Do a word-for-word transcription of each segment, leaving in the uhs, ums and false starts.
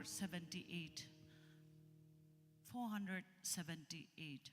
seventy-eight. Four hundred seventy-eight.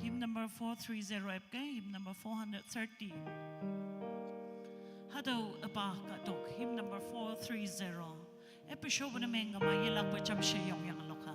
Hymn number four three zero, epke, hymn number four hundred thirty. Hadau apa katok, hymn number four three zero. Episode na menga ma yelak pa chamshe yong yang lokha.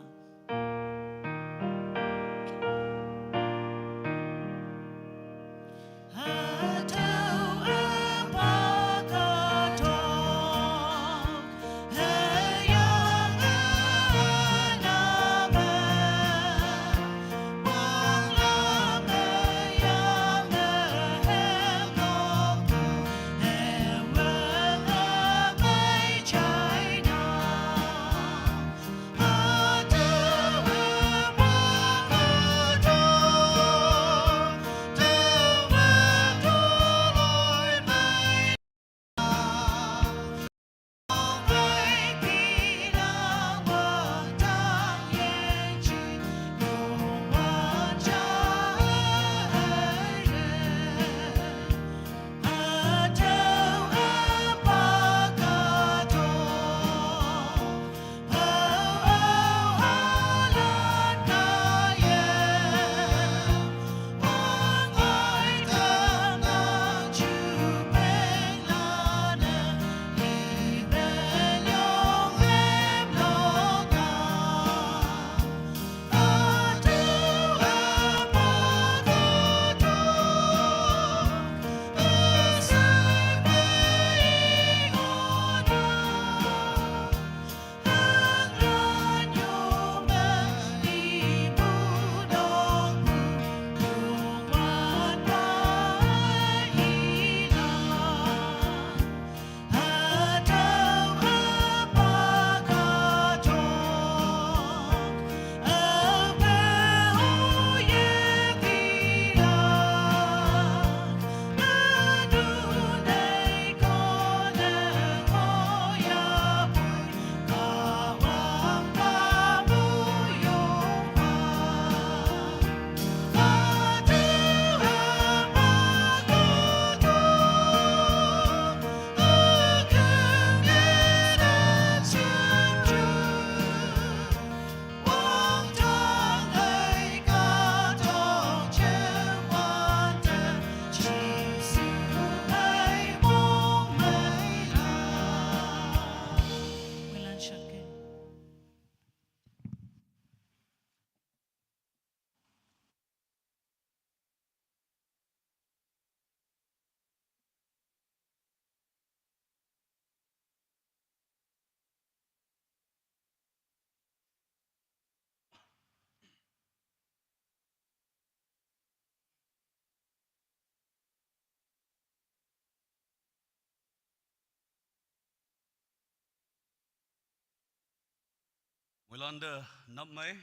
Moilante nap mei.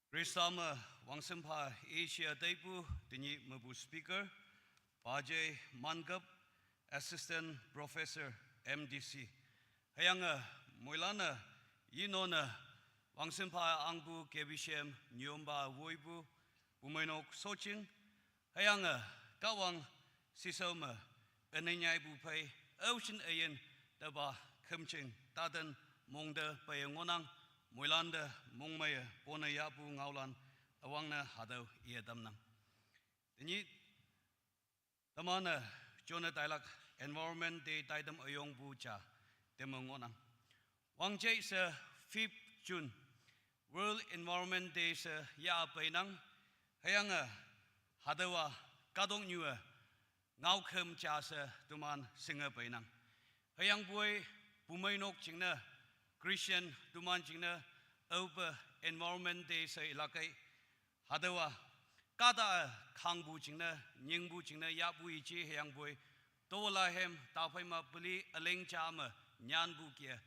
Khrista me wangsinpha Asia teipu tenyih mepu speaker, Pajai Mankap, Assistant Professor, M D C. Hüyange moilanne yinone wangsinpha angpu K B C M nyüompa woipu Pumeinok Soching, hüyange Kahwang shishao me üne nyaipu phei, aoshin üyin tüopa khümjing taten mongte peiye ngohnang. Moilante mongmeiye pone yahpu ngaolan üwangne hatüo iye tamnang. Tenyih teman-e jone tailak Environment Day taitam üyongpu ja teme ngohnang. Wangjei she fifth June, World Environment Day she yah peinang. Hüyange hatüowa kahtoknyu-e ngaokhüm ja she teman shinge peinang. Hüyangpoi Pumeinok jingne, Christian teman jingne aope Environment Day she ilakkei. Hatüowa kahta-e khangpu jingne, nyingpu jingne yahpu yeje hüyangpoi tola hem taphei me peli üleng ja me nyanpu kih-e,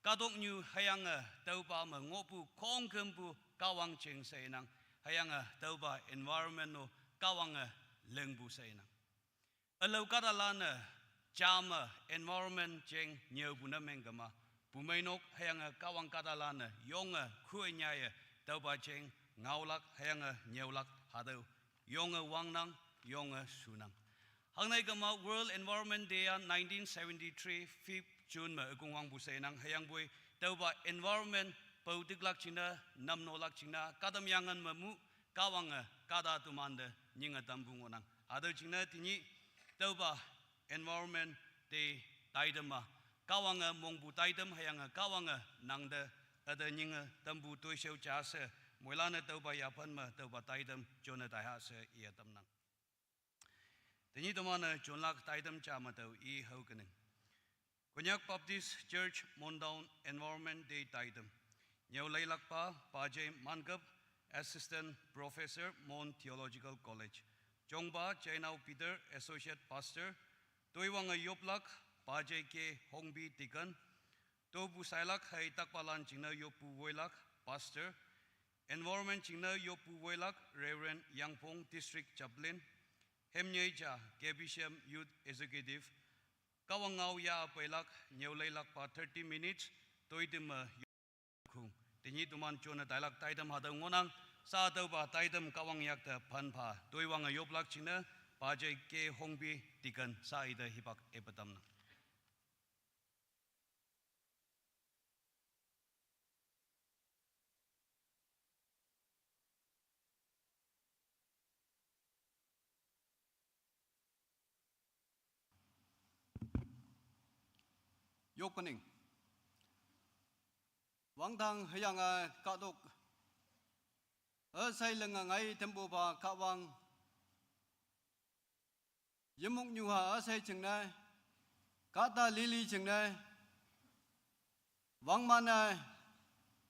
kahtoknyu hüyange tüopa me ngohpu khongkümpu Kahwang jing she inang, hüyange tüopa environment-o Kahwange lingpu she inang. Ülao kahtalanne ja me environment jeng nyüopu ne mengkema, Pumeinok hüyange Kahwang kahtalanne yonge khünyaiye tüopa jeng ngaolak hüyange nyüolak hatüo yonge wangnang, yonge shunang. Hangnei kema World Environment Day-a nineteen seventy-three fifth June me ükongwangpu she inang, hüyangpoi tüopa environment pao tiklak jingne, namnolak jingne, kahtamyange me mu, Kahwange kahta temante nyinge tampu ngohnang. Hatüo jingne tenyih tüopa Environment Day taitam-a, Kahwange mongpu taitam hüyange Kahwange nangte üte nyinge tampu toishao ja she, moilanne tüopa yaphan me tüopa taitam jone taiha she iye tamnang. Tenyih teman-e jonlak taitam ja me tao i hao kening. Konyak Baptist Church Mon Town Environment Day taitam. Nyüo leilakpa Pajai Mankap, Assistant Professor, Mon Theological College. Jongpa Jainao Peter, Associate Pastor. Toiwange yoplak Pajai K Hongbi, Deacon. Topu shailak hei takpalan jingne yoppu woilak, Pastor. Environment jingne yoppu woilak, Reverend Yangpong, District Chaplain. Hemnyei ja K B C M Youth Executive. Kahwang ngao yah peilak, nyüo leilakpa thirty minutes, toitam me khung. Tenyih teman jone tailak taitam hatüo ngohnang, sha tüopa taitam Kahwang yakte phanpha. Toiwange yoplak jingne, Pajai K Hongbi, Deacon, sha ite hipak epe tamnang. Yokening. Wangdang hüyange kahtok üshei linge ngai tampupa Kahwang, yimok nyuha üshei jingne, kahta lili jingne, wangman-e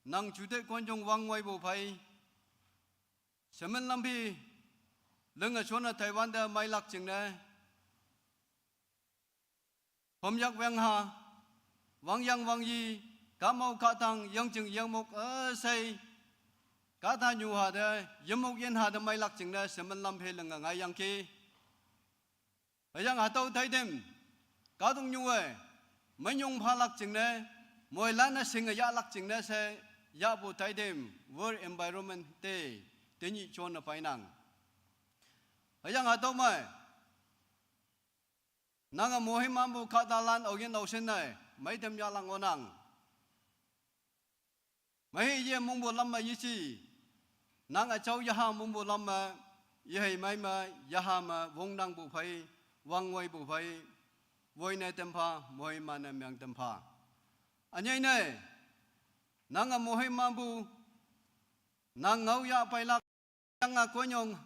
nang jute konjong wangwoipu phei, shemen lamphi linge shonne taiwante meilak jingne, phomyak wengha, wangyang wangyi, kahmao kahtang, yangjing yangmok üshei, kahta nyuha te, yimok yinha te meilak jingne shemen lamphi linge ngaiyangki. Hüyange hatüo taitam, kahtoknyu-e minyong phalak jingne, moilanne shinge yahlak jingne she yahpu taitam, World Environment Day, tenyih jone peinang. Hüyange hatüo me nange mohimanpu kahtalan aoyin aoshinne meitam yahlak ngohnang. Meiye mongpu lam me yeji, nang üjao yaha mongpu lam me, yehei mei me, yaha me wongnangpu phei, wangwoipu phei, woine tampha, mohimanne meng tampha. Ünyei ne, nange mohimanpu, nang ngao yah peilak, yange konyong,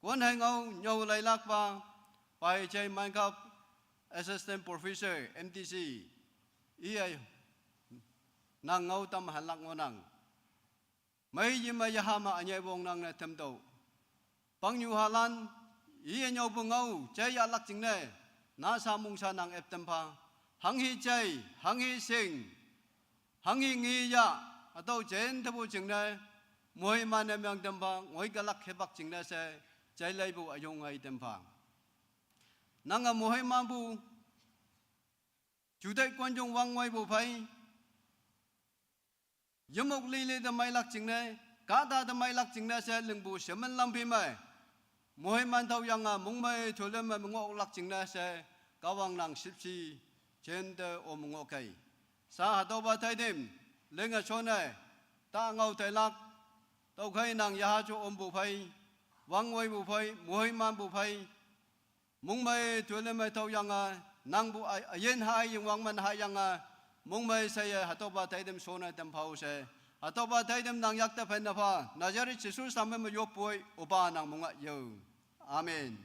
konhei ngao nyüo leilakpa, Pajai Mankap, Assistant Professor, M D C, iye nang ngao tam hanlak ngohnang. Meiye me yaha me ünyei wongnangne tamtüoh. Pangnyuhalan, iye nyüopu ngao jai yahlak jingne, na sha mong sha nang ep tampha. Hanghe jai, hanghe shing, Hanghi ngi ya, hatüo jen tepu jingne, moiman-e meng tem pha, ngoi kelak hipak jingne she, jaileipu üyong ei tem pha. Nange moimanpu, juteih konjong wangngoipu phei, yemok lili te meilak jingne, kahta te meilak jingne she lingpu shemen lampi me, moiman tüoyange mongmei tolem me ngohlak jingne she, Kahwang nang shüpshe, jente om ngohkei. Sha hatüopa taitem, linge shonne, ta ngao tailak, tüokhei nang yaha jo ompu phei, wangngoipu phei, moimanpu phei, mongmei tolem me tüoyange, nangpu a, üyin haying wangman hayange, mongmei sheye hatüopa taitem shonne tam phao she, hatüopa taitem nang yakte phenne pha, Nazareth Jesu samme me yoppoi, Opa nang monga yo. Amen.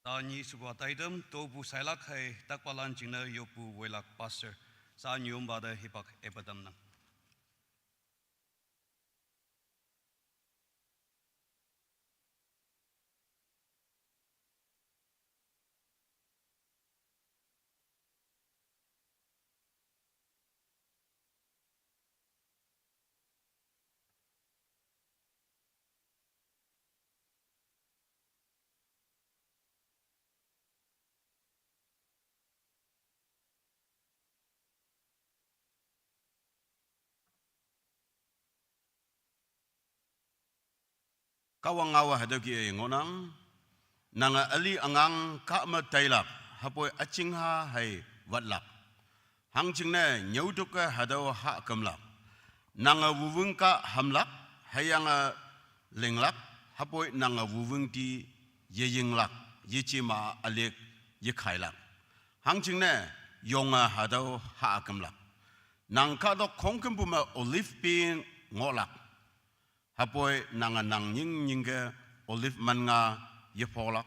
Tanyi shepu taitem, topu shailak hei, takpalan jingne yoppu woilak pastor. Sha nyompa te hipak epa tamnang. Kahwang ngaowa hatüo kih-e ngohnang, nange üli üngang kah me tailak, hüpoi üjingha hei watlak. Hangjingne nyüotoke hatüo hahkümlak. Nange wuwüng kah hamlak, hüyange linglak, hüpoi nange wuwüng ti yeyinglak, yeje ma ülick yekhailak. Hangjingne yonge hatüo hahkümlak. Nang kahtok khongkümpu me olive pi ngohlak. Hüpoi nange nang nying nyingke olive man nga yepholak.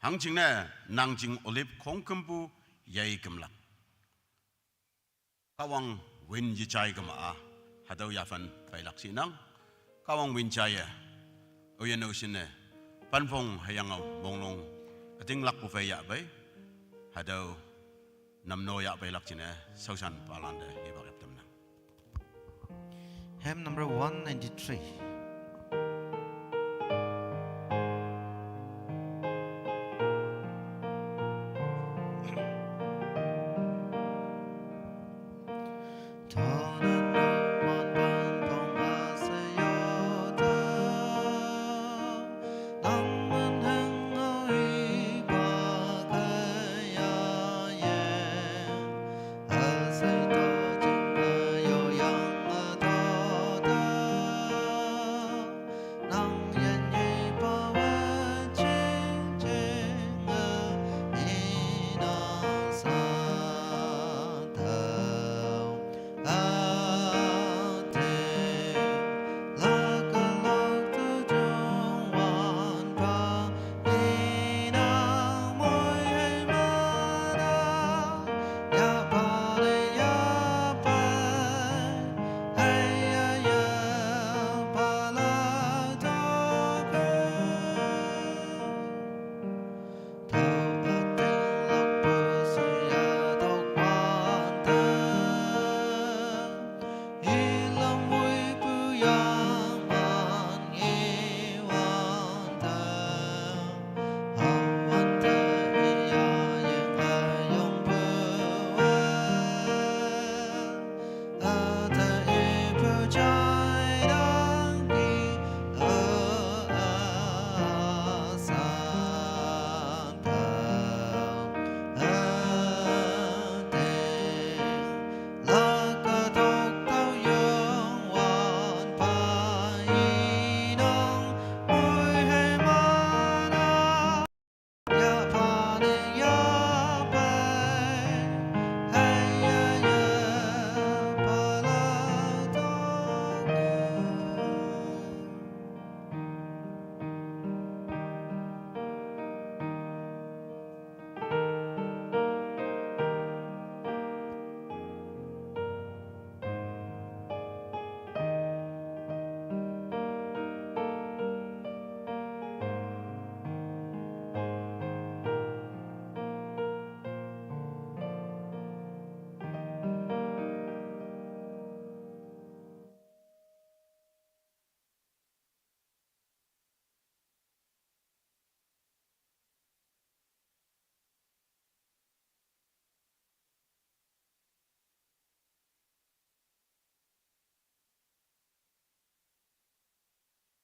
Hangjingne nang jing olive khongkümpu yeikümlak. Kahwang win yejai kema-a, hatüo yaphan peilak shinang. Kahwang win jaiye, oyin-o shinne, panphong hüyange monglong, ütinglakpu phei yahpei, hatüo namno yahpeilak jingne, shaoshanpalante hipak yap tamnang. Hymn number one ninety-three.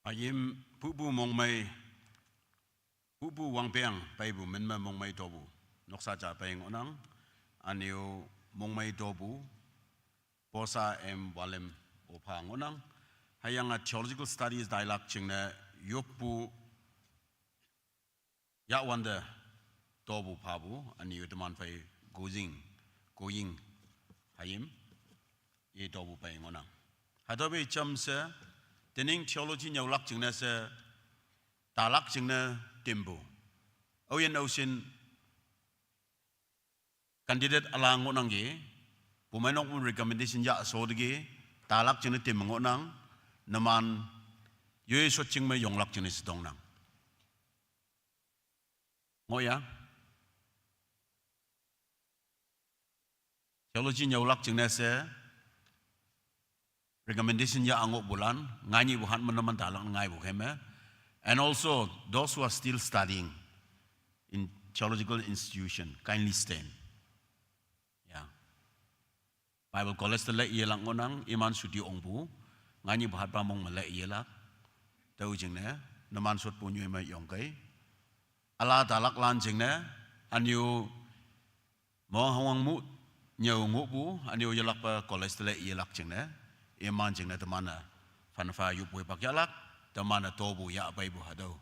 Ayim pupu mongmei, pupu wangpeng peipu minme mongmei topu. Noksa ja pei ngohnang, ünyu mongmei topu, Posa M Walem opha ngohnang. Hüyange theological studies tailak jingne yoppu yahwante topu phapu, ünyu teman phei Goying, Goying, hayim, i topu pei ngohnang. Hatüope jamshe, tening theology nyüolak jingne she, talak jingne timpu. Aoyin aoshin candidate üla ngohnangki, pumeinok pu recommendation yah soteki, talak jingne tim ngohnang, numan, yoi shotjing me yonglak jingne she tongnang. Ngohya? Theology nyüolak jingne she, recommendation yah ngohpulan, ngainyihpu hat me numan talak ngaipu keme. And also, those who are still studying in theological institution, kindly stand. Ya. Bible college te le yelak ngohnang, iman suti ongpu, ngainyihpu hatpa mong me le yelak. Tüo jingne, numan shotpu nyoi me yongkei. Üla talaklan jingne, ünyu mong hangwang mu, nyüo ngohpu, ünyu yelakpe college te le yelak jingne, iman jingne teman-e, phanpha yoppu hipak yahlak, teman-e topu yahpeipu hatüo.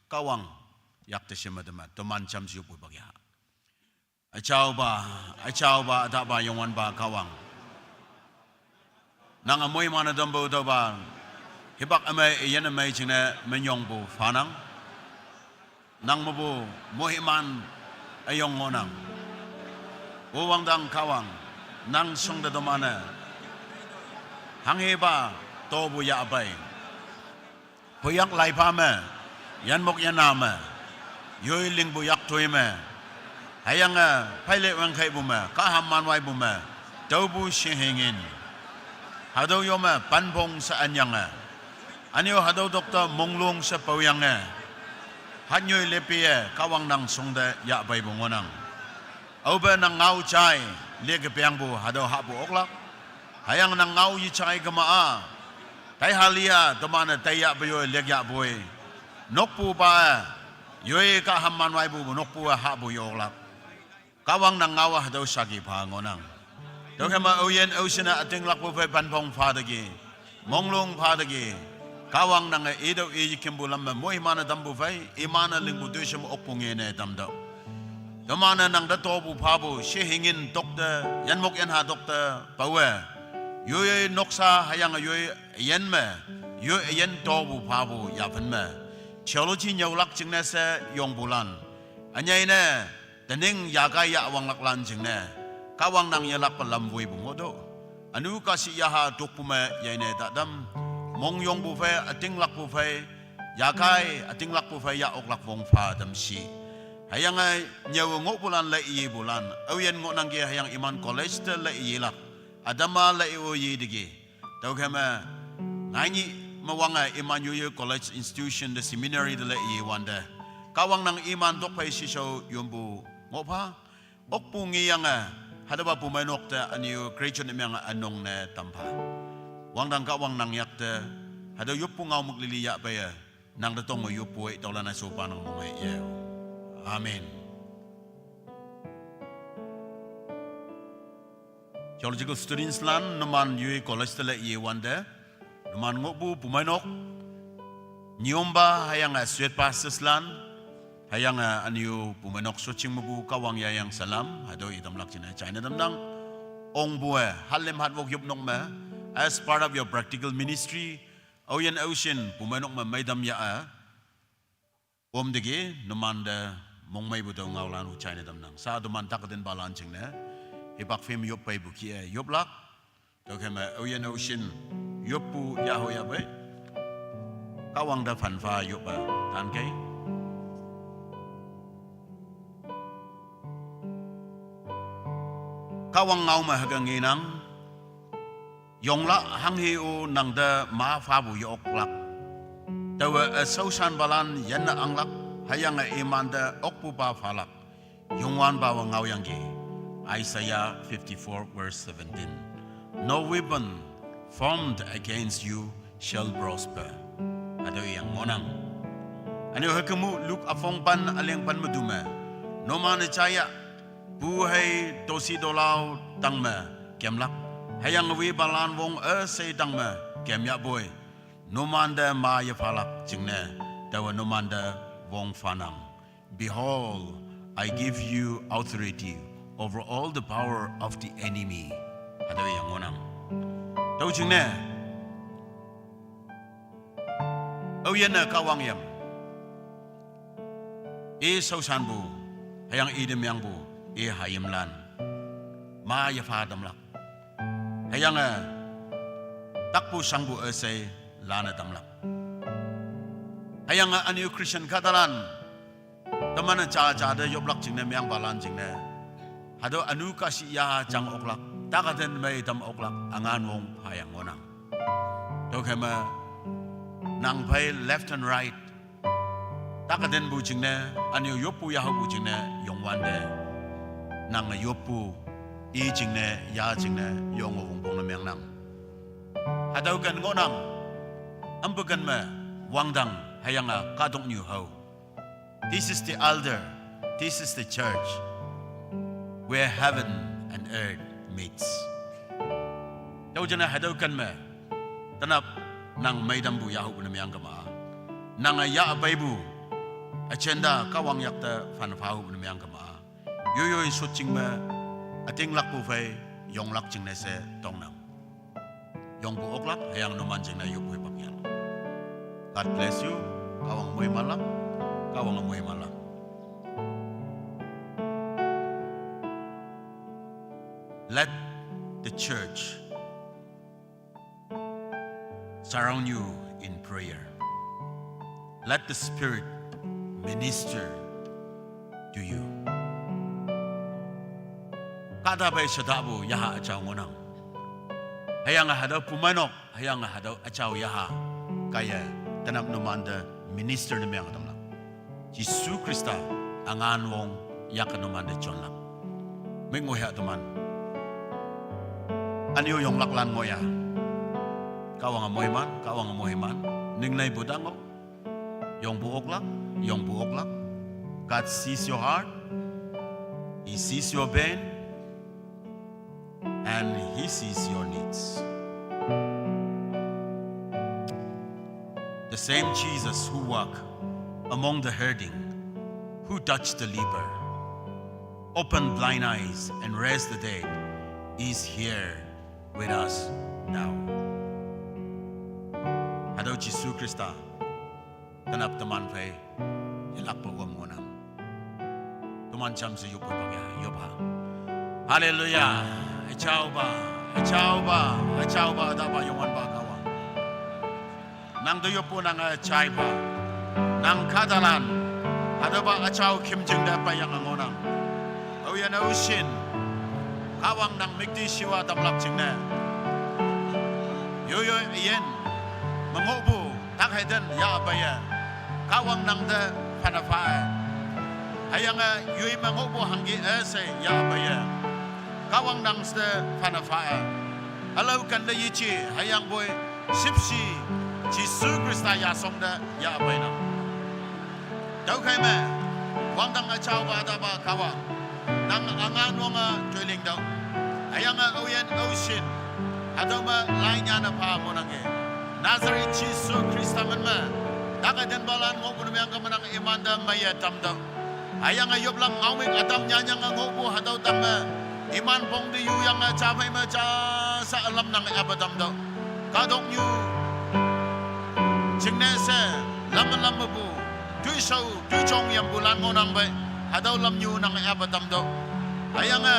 Kahwang, yakte shime teman, teman jamshe yoppu hipak yah. Üjaopa, üjaopa, ütahpa Youngwanpa Kahwang. Nang ümei mane tampu tüopa, hipak ümei, üyin ümei jingne minyongpu phanang. Nang mepu moiman üyong ngohnang. O wangdang Kahwang, nang shongte teman-e hanghepa topu yahpei. Hoyak laipha me, yanmok yanna me, yoi lingpu yaktoi me, hüyange, pheile wangkheipu me, kaham manwaipu me, tüopu shehingin. Hatüo yo me panphong she ünyange, ünyu hatüo doctor monglong she paoyange, hatnyoi lepiye Kahwang nang shongte yahpeipu ngohnang. Aope nang ngao jai, leke peangpu hatüo hahpu oklak. Hüyange nang ngao yejai kema-a, taiha li-a teman-e taiyahpu yoi lek yahpoi. Nokpupa-e, yoi kaham manwaipu nokpu-e hahpu yoklak. Kahwang nang ngao-a hatüo shaki pha ngohnang. Tüokhema aoyin aoshin-e ütinglakpu phei panphong phateki, monglong phateki, Kahwang nange itüoh i yekimpu lam me moiman-e tampu phei, iman-e lingpu toishim okpu ngene tamtüoh. Teman-e nangte topu phapu shehingin tokte, yanmok yanha tokte paowe, yoi noksa hüyange yoi üyin me, yoi üyin topu phapu yaphen me, theology nyüolak jingne she yongpulan, ünyei ne, tening yakai yahwanglaklan jingne, Kahwang nang yelakpe lam woipu ngohtüoh. Ünu kahshih yaha tokpu me yeine tatam, mongyongpu phei, ütinglakpu phei, yakai ütinglakpu phei yah oklak wong pha tam shi. Hüyange nyüo ngohpulan le iyepulan, aoyin ngohnangki hüyange iman college te le iyelak, ütam-a le i-o yeteki. Tüokheme, ngainyih mewange iman yoye college institution te seminary te le iyewante, Kahwang nang iman tokphei shishao yonpu ngohpha, okpu ngeyange, hatüopa pumeinok te ünyu graduate ne meange ünong ne tampha. Wangdang Kahwang nang yakte, hatüo yoppu ngaomük lili yahpeiye, nangte tong-o yoppu-e tüolan-e shopa nang mong-e ye. Amen. Theological studentslan, numan yoi college te le iyewante, numan ngohpu pumeinok, nyompa hüyange associate pastorslan, hüyange ünyu pumeinok shotjing mepu Kahwang yayang salam, hatüo itamlak jingne jaine tamnang. Ongpu-e, hatlem hatwok yopnok me, as part of your practical ministry, aoyin aoshin pumeinok me meitam yah-e omteki, numante mongmeipu tüo ngaolan-o jaine tamnang. Sha teman taktinpalan jingne, hipak phim yop peipu kih-e yoplak. Tüokheme aoyin aoshin yoppu yaho yahpei, Kahwang te phanpha yoppe tankei. Kahwang ngao me hüke ngenang, yonglak hanghe-o nangte ma phapu ye-oklak. Taowe üshaoshanpalan yanne anglak, hüyange imante okpupa phalak. Youngwanpawe ngaoyangki. Isaiah fifty-four verse seventeen. No weapon formed against you shall prosper. Hatüo yang ngohnang. Üne-o hüke mu Luke üpong pen üleng pen me tu me, numan-e jaiya, pu hei tosi dolau tang me kemlak, hüyange wipalan wong üshei tang me kem yahpoi, numante ma yephalak jingne, taowe numante wong phanang. Behold, I give you authority over all the power of the enemy. Hatüo yang ngohnang. Tüo jingne, aoyinne Kahwang yam, i shaoshanpu, hüyange i te mengpu, i hayimlan, ma yepha tamlak, hüyange takpu shangpu üshei lane tamlak, hüyange üne-o Christian kahtalan teman-e ja ja te yoplak jingne, mengpalan jingne, hatüo ünu kahshih yaha jang oklak, takatün mei tam oklak, üngan wong phayang ngohnang. Tüokhei me, nang phei left and right, takatünpu jingne, üne-o yoppu yahaopu jingne yongwante, nange yoppu, i jingne ya jingne yonge wongpongne mengnang. Hatüo ken ngohnang, ampu ken me, wangdang hüyange kahtoknyu hao. This is the altar, this is the church, where heaven and earth meets. Tüo jingne hatüo ken me, tenap nang meitampu yahaopu ne meang kema-a, nange yahpeipu agenda Kahwang yakte phan phahupu ne meang kema-a, yoiyoi shotjing me, ütinglakpu phei, yonglak jingne she tongnang. Yongpu oklak, hüyange numan jingne yoppu pak yah. God bless you. Kahwang moimanlak, Kahwange moimanlak. Let the church surround you in prayer. Let the Spirit minister to you. Kahta phei shetapu yaha üjao ngohnang. Hüyange hatüo pumeinok, hüyange hatüo üjao yaha kaiye, tenap numante minister ne meng tamlak. Jesu Khrista üngan wong yake numante jonlak. Mik ngoh ya teman, üne-o yonglaklan ngoh ya. Kahwange moiman, Kahwange moiman, ningneipu tang-o. Yongpu oklak, yongpu oklak. God sees your heart, He sees your pain, and He sees your needs. The same Jesus who walk among the hurting, who touch the leper, open blind eyes and raise the dead, is here with us now. Hatüo Jesu Khrista tenap teman phei yelakpe wam ngohnang. Teman jamshe yoppa ya, yoppa. Haleluya. Üjaopa, üjaopa, üjaopa, tapa Youngwanpa Kahwang, nang te yoppu nange jaipha. Nang kahtalan hatüopa üjao khümjing te peiyange ngohnang. Aoyin aoshin, Kahwang nang müktishiwa tamlak jingne, yoiyoi üyin me ngohpu takheiten yahpeiye, Kahwang nang te phane pha-e. Hüyange yoi me ngohpu hangki üshei yahpeiye, Kahwang nang te phane pha-e. Ülao kente yeji hüyangpoi shüpshe Jesu Khrista yashong te yahpeinang. Tüokhei me, wangdang üjaopa tapa Kahwang, nang üngan wange toiling tüoh. Hüyange aoyin aoshin, hatüo me lainyane pha ngohnangki. Nazareth Jesu Khrista min me, takei tenpalan ngohpu ne meangke me nang imante meiye tamtüoh. Hüyange yoplang ngaomük ütam nyanyange ngohpu hatüo tang me, iman pong te yuyange japhei me ja sha ülam nang ape tamtüoh. Kahtoknyu jingne she, lam me lam mepu, toishao toijong yampulan ngohnang pei, hatüo lamnyu nang ape tamtüoh. Hüyange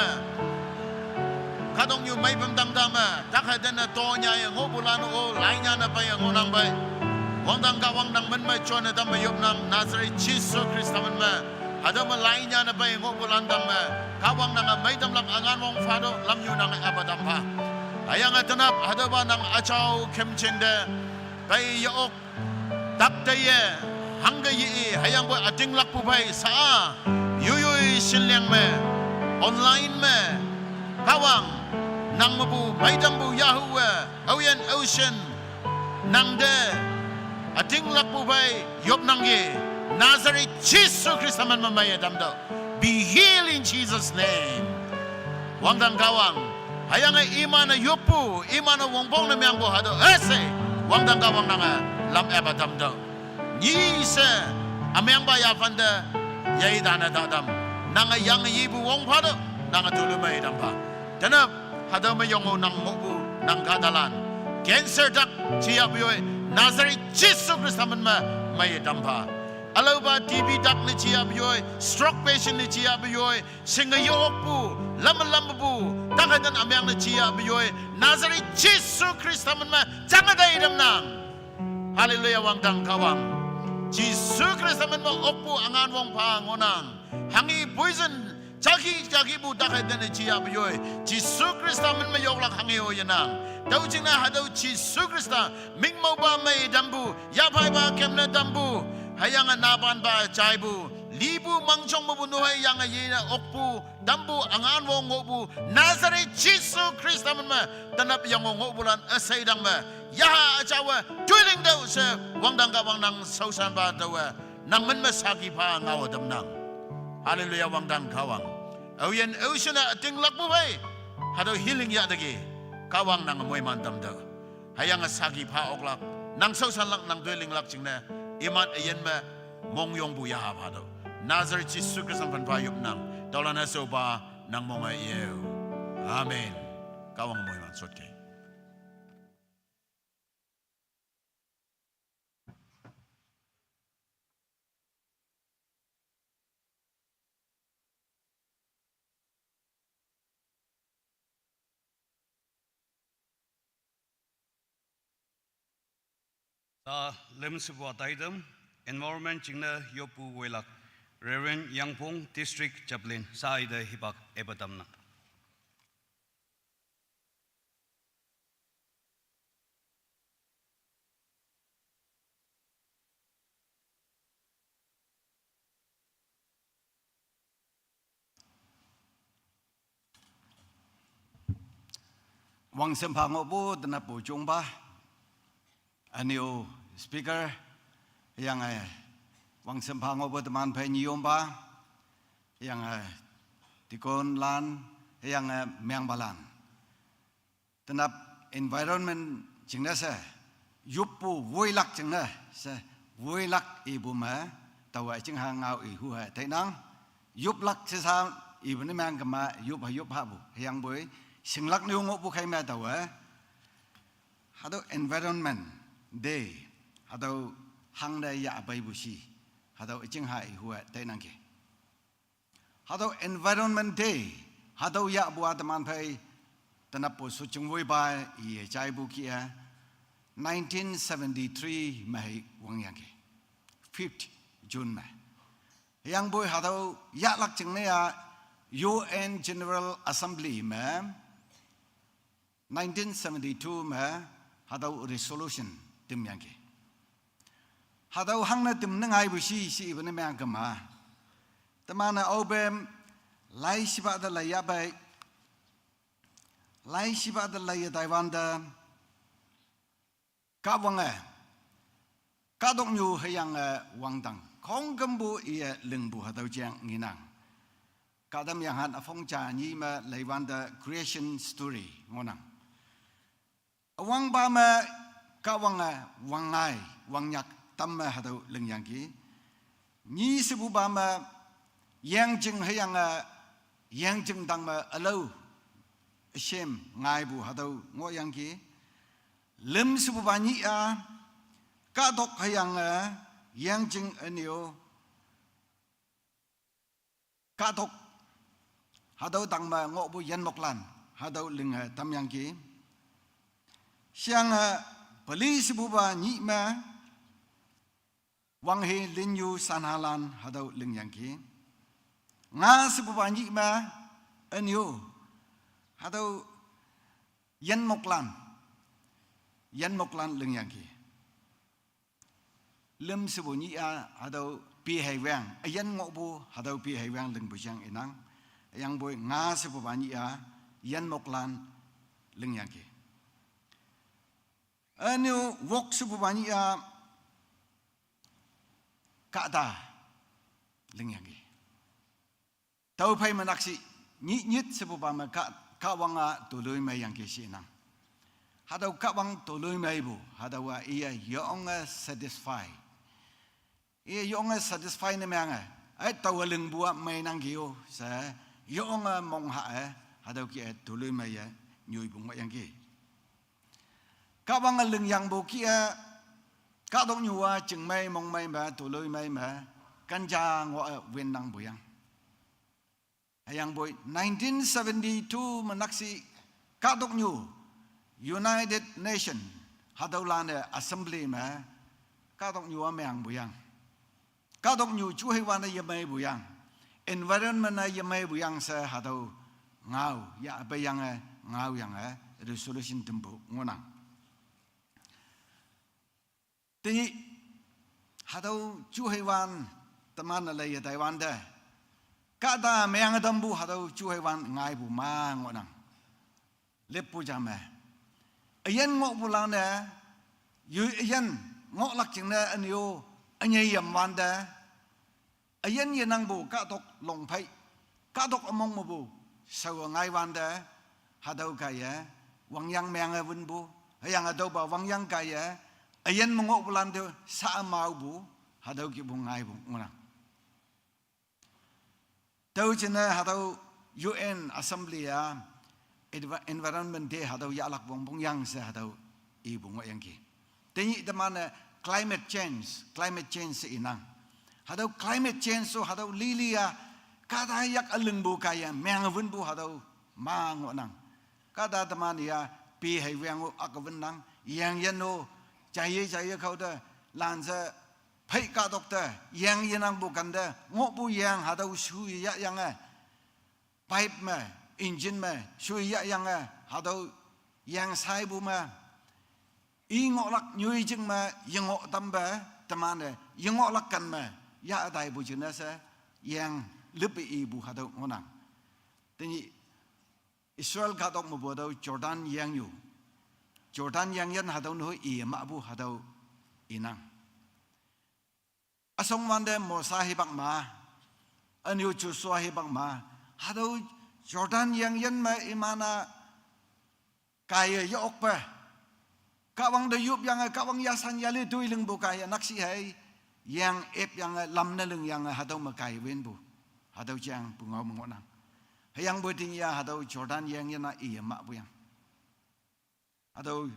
kahtoknyu meipüm tangta me, takei tene tonyaye ngohpulan-o lainyane peiye ngohnang pei. Wangdang Kahwang nang min me jone tamme yopnang Nazareth Jesu Khrista min me. Hatüo me lainyane pei ngohpulan tang me, Kahwang nange meitamlak üngan wong phatüoh lamnyu nange ape tam pha. Hüyange tenap hatüopa nang üjao khümjing te pei ye-ok, takteiye, hangke ye-i, hüyangpoi ütinglakpu phei sha-a, yoiyoi shinliang me, online me, Kahwang, nang mepu meitampu yahuwe, aoyin aoshin, nang te Atinglakpu phei yopnangki, Nazareth Jesu Khrista min me meiye tamtüoh. Be healed in Jesus' name. Wangdang Kahwang, hüyange iman-e yoppu, iman-e wongpongne meangpu hatüo üshei, wangdang Kahwang nange lam epa tamtüoh. Nyi she ümengpa yaphante, yeitane tatam. Nange yange yipu wong phatüoh, nange tolu mei tampha. Tenap, hatüo me yongo nang ngohpu, nang kahtalan. Cancer dak jiyahpu yoi, Nazareth Jesu Khrista min me meiye tampha. Ülaopa T B dak ne jiyahpu yoi, stroke patient ne jiyahpu yoi, shinge yokpu, lam lampu, dak haitan ümeng ne jiyahpu yoi, Nazareth Jesu Khrista min me jange taitamnang. Hallelujah, wangdang Kahwang. Jesu Khrista min me okpu üngan wong pha ngohnang. Hanghe poison, jaki jakipu dak haitan ne jiyahpu yoi, Jesu Khrista min me yoklak hanghe-o yenang. Tüo jingne hatüo Jesu Khrista mingmaopa mei tampu, yaphaipa kemne tampu, hüyange napanpa jaipu, lipu mangjong mepu nuhei yange yene okpu, tampu üngan wong ngohpu, Nazareth Jesu Khrista min me, tenap yango ngohpulan üshei tang me, yaha üjawe toiling tüoh she, wangdang Kahwang nang shaoshanpa taowe, nang min me saki pha ngao tamnang. Hallelujah, wangdang Kahwang. Aoyin aoshine ütinglakpu phei, hatüo healing yahteki, Kahwang nang moiman tamtüoh. Hüyange saki pha oklak, nang shaoshanlak, nang toilinglak jingne, iman üyin me mongyongpu yaha phatüoh. Nazareth Jesu Khrista phanpha yopnang, tüolan-e shaopa nang monge yeo. Amen. Kahwang moiman shotke. Sa lemshipu taitam, environment jingne yoppu woilak, Reverend Yangpong, District Chaplain, sa ite hipak epa tamnang. Wangshim pha ngohpu tenappu jongpa, ünyu speaker, hüyange wangshim pha ngohpu teman phei nyiyompa, hüyange deaconlan, hüyange mengpalan. Tenap environment jingne she, yoppu woilak jingne she, woilak ipu me, taowe chingha ngao ihu he tainang, yoplak she sa ipu ne meng kema, yop ha yop hapu, hüyangpoi, shinglak nyu ngohpu khei me taowe, hatüo environment day, hatüo hangne yahpeipu shi, hatüo chingha ihu he tainangki. Hatüo Environment Day, hatüo yahpu-a teman phei, tenappu shotjing woipa iye jaipu kih-e, nineteen seventy-three me hei wangyangki, fifth June me. Hüyangpoi hatüo yahlak jingne-a U N General Assembly me, nineteen seventy-two me hatüo resolution tümyangki. Hatüo hangne tümne ngaipu shi, shi ipu ne meng kema. Teman-e aope laishipa te lai yahpei, laishipa te lai ye taiwante, Kahwange, kahtoknyu hüyange wangdang khongkümpu iye lingpu hatüo jeng ngenang. Kahtamyenghan üpong ja nyi me leiwante creation story ngohnang. Üwangpa me Kahwange wangngai, wangnyak tamme hatüo lingyangki. Nyi shepupa me yengjing hüyange yengjing tang me ülao shem ngaipu hatüo ngohyangki. Lüm shepupa nyih-a, kahtok hüyange yengjing ünyu, kahtok, hatüo tang me ngohpu yinmoklan, hatüo linge tamyangki. Sheyange peli shepupa nyih me, wanghe linyu sanhalan hatüo lingyangki. Nga shepupa nyih me, ünyu, hatüo yinmoklan, yinmoklan lingyangki. Lüm shepu nyih-a hatüo pehei weng, üyin ngohpu hatüo pehei weng lingpu jeng inang. Hüyangpoi nga shepupa nyih-a yinmoklan lingyangki. Ünyu wok shepupa nyih-a Kahta lingyangki. Tüophei me nakshih, nyih nyit shepupa me Kah, Kahwang-a toloimei yangki shinang. Hatüo Kahwang toloimeipu, hatüowa iye yonge satisfy. Iye yonge satisfy ne meange, ai taowe lingpu-a meinangki-o she, yonge mongha-e, hatüo kih-e toloimeiye nyoipu ngohyangki. Kahwange lingyangpu kih-e, kahtoknyu-a chingmei mongmei me toloimei me, kanja ngoh-e winnangpu yang. Hüyangpoi nineteen seventy-two me nakshih kahtoknyu United Nation hatüolan-e assembly me kahtoknyu-a meangpu yang. Kahtoknyu juheiwan-e yemeipu yang. Environment-e yemeipu yang she hatüo ngao, yahpeiyange ngaoyange resolution tampu ngohnang. Tenyih, hatüo juheiwan teman-e leiye taiwante, kahta meange tampu hatüo juheiwan ngaipu ma ngohnang. Leppu ja me, üyin ngohpulan-e, yoi üyin ngohlak jingne ünyo ünyei yamwante, üyin yenangpu kahtok longphei, kahtok ümong mepu shaowe ngaiwante, hatüo kaiye wangyang meange wünpu, hüyange tüopa wangyang kaiye üyin me ngohpulan te sa maopu, hatüo kihpu ngaipu ngohnang. Tüo jingne hatüo U N Assembly-a Envi-, Environment Day hatüo yahlak wongpong yang she hatüo ipu ngohyangki. Tenyih teman-e climate change, climate change she inang. Hatüo climate change-o hatüo lili-a kahta yak ülingpu kaiye meange wünpu hatüo ma ngohnang. Kahta teman-e-a pi hei weang-o ake winnang, yeng yin-o, jaiye jaiye khao te, lanshe phei kahtok te, yeng yenangpu kante, ngohpu yeng hatüo shu yahyange, pipe me, engine me, shu yahyange, hatüo yeng shaipu me, i ngohlak nyoijing me yengoh tampe, teman-e yengohlak ken me yah taipu jingne she, yeng lüppe ipu hatüo ngohnang. Tenyih Israel kahtok mepu hatüo Jordan yengyu, Jordan yengyin hatüo nehoi i mahpu hatüo inang. Üshongwante Mosa hipak ma, ünyu Joshua hipak ma, hatüo Jordan yengyin me iman-a kaiye yeokpe, Kahwang te yopyange, Kahwang yashan yale toi lingpu kaiye nakshih hei, yeng epyange, lam ne lingyange hatüo me kaiye winpu, hatüo jang pungao me ngohnang. Hüyangpoi tenyih-a hatüo Jordan yengyin-a iye mahpu yang. Hatüo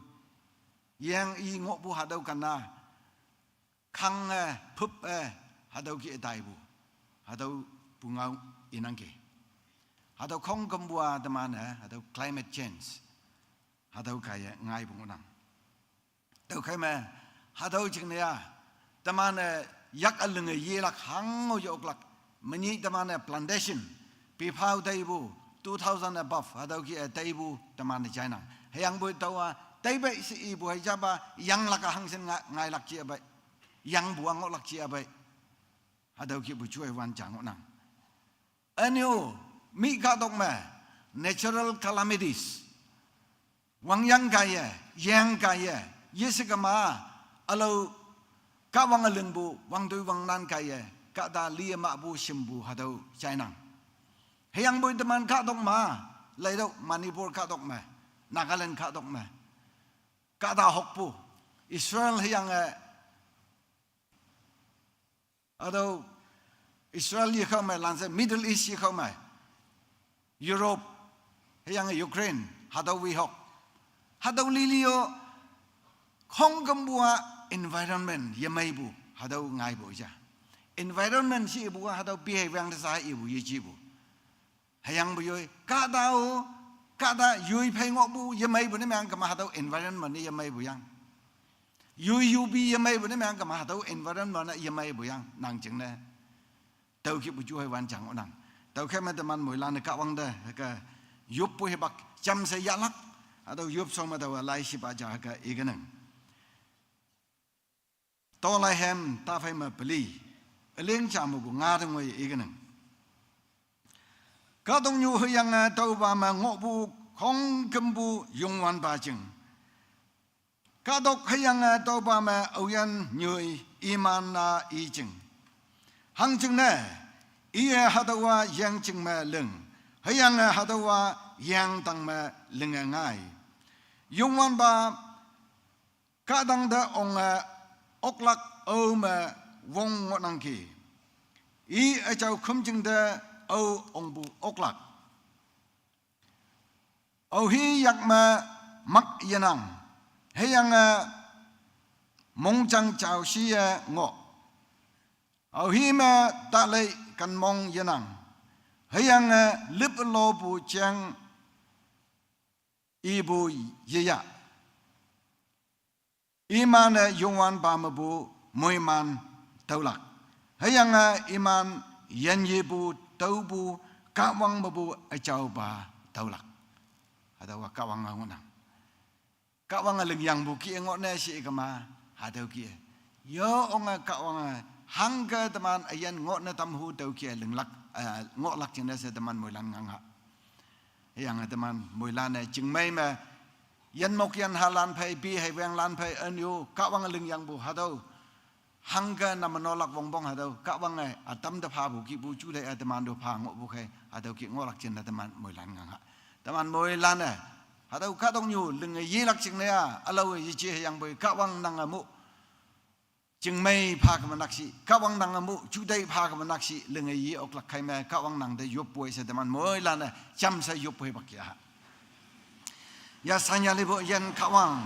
yeng i ngohpu hatüo ken-a, khange, phup-e, hatüo kih-e taipu, hatüo pungao inangki. Hatüo khongkümpu-a teman-e hatüo climate change, hatüo kaiye ngaipu ngohnang. Tüokhei me, hatüo jingne-a, teman-e yak ülinge yelak hango ye-oklak, menyih teman-e plantation, biphao teipu, two thousand above hatüo kih-e teipu teman-e jainang. Hüyangpoi taowa teipei she ipu hei japa yanglak-a hangshin nga-, ngailak jia pei, yangpu-a ngohlak jia pei, hatüo kihpu juheiwan ja ngohnang. Ünyu, mi kahtok me, natural calamities, wangyang kaiye, yeng kaiye, yeshe kema, ülao Kahwange lingpu wangtoi wangnan kaiye, kahta liye mahpu shimpu hatüo jainang. Hüyangpoi teman kahtok ma, leitüoh Manipur kahtok me, Nagaland kahtok me, kahta hokpu, Israel hüyange, hatüo Israel yekhao me, lanshe Middle East yekhao me, Europe, hüyange Ukraine, hatüo wehok, hatüo lili-o, khongkümpu-a environment yemeipu hatüo ngaipu ja. Environment she ipu-a hatüo behavior te sa ipu yejipu. Hüyangpu yoi, kahta-o, kahta yoi phei ngohpu yemeipu ne meang kema hatüo environment ne yemeipu yang. Yoi yupi yemeipu ne meang kema hatüo environment ne yemeipu yang nang jingne. Tüo kihpu juheiwan ja ngohnang. Tüokhei me teman moilan-e Kahwang te hüke yoppu hipak jamshe yahlak, hatüo yop shao me taowa laishipa ja hüke ikenang. Tolaihem taphei me peli, üling ja mepu nga te ngoi ikenang. Kahtoknyu hüyange tüopa me ngohpu khongkümpu Youngwanpa jing. Kahtok hüyange tüopa me aoyin nyoi iman-a i jing. Hangjingne, iye hatüowa yeng jing me ling, hüyange hatüowa yeng tang me linge ngai. Youngwanpa kahtang te onge oklak ao me wong ngohnangki. I üjao khümjing te ao ongpu oklak. Aohi yak me mak yenang, hüyange mongjang jaoshiye ngoh. Aohi me talei kenmong yenang, hüyange lüplopu jeng ipu yeyah. Iman-e Youngwanpa mepu moiman tüolak. Hüyange iman yinyepu tüopu Kahwang mepu üjaopa tüolak. Hatüowa Kahwange ngohnang. Kahwange lingyangpu kih-e ngohne she ikema, hatüo kih-e. Yo onge Kahwange hangke teman üyin ngohne tamhu tüo kih-e linglak, eh, ngohlak jingne she teman moilan ngang ha. Hüyange teman moilan-e jingmei me, yinmok yinhalan phei, pi hei wenglan phei, ünyu, Kahwange lingyangpu hatüo. Hangke namnolak wongpong hatüo, Kahwange ütam te phapu kihpu juteih-e teman to pha ngohpu khei, hatüo kih ngohlak jingne teman moilan ngang ha. Teman moilan-e, hatüo kahtoknyu linge yelak jingne-a, ülao-e yeje hüyangpoi, Kahwang nange mu jingmei pha keme nakshi, Kahwang nange mu juteih pha keme nakshi, linge ye oklak khei me, Kahwang nang te yoppoi she teman moilan-e jamshe yoppoi pak ya. Ya sanya lipu üyin Kahwang,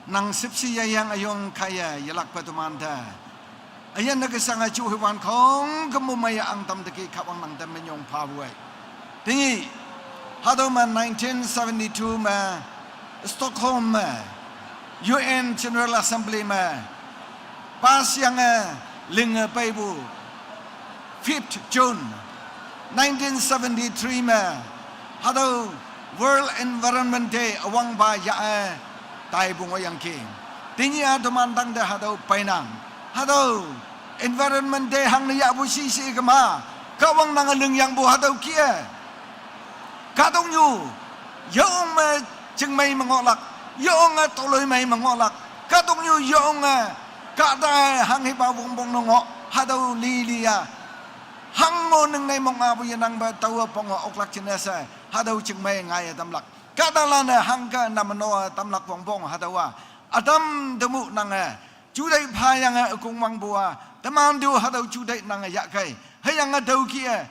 nang shüpshe yeyang üyong kaiye yelakpe teman te üyin ne keshange juhiwan khongkümpu meiye angtam teki Kahwang nang te minyong phapu ei. Tenyih, hatüo me nineteen seventy-two me, Stockholm me, U N General Assembly me, pass yange linge peipu, fifth June nineteen seventy-three me, hatüo World Environment Day üwangpa yah-e taipu ngohyangki. Tenyih-a teman tangte hatüo peinang. Hatüo Environment Day hangne yahpu shishe kema, Kahwang nange lingyangpu hatüo kih-e. Kahtoknyu, yeong me jingmei me ngohlak, yeonge toloimei me ngohlak, kahtoknyu yeonge kahta hanghipa wongpong ne ngoh, hatüo lili-a. Hangmo ningnei mong apu yenangpe taowe ponge oklak jingne she, hatüo jingmei ngaiye tamlak. Kahtalan-e hangke namno-e tamlak wongpong hatüowa. Ütam te mu nange, juteih phayange ükongwangpu-a, teman te-o hatüo juteih nange yahkei. Hüyange tüo kih-e,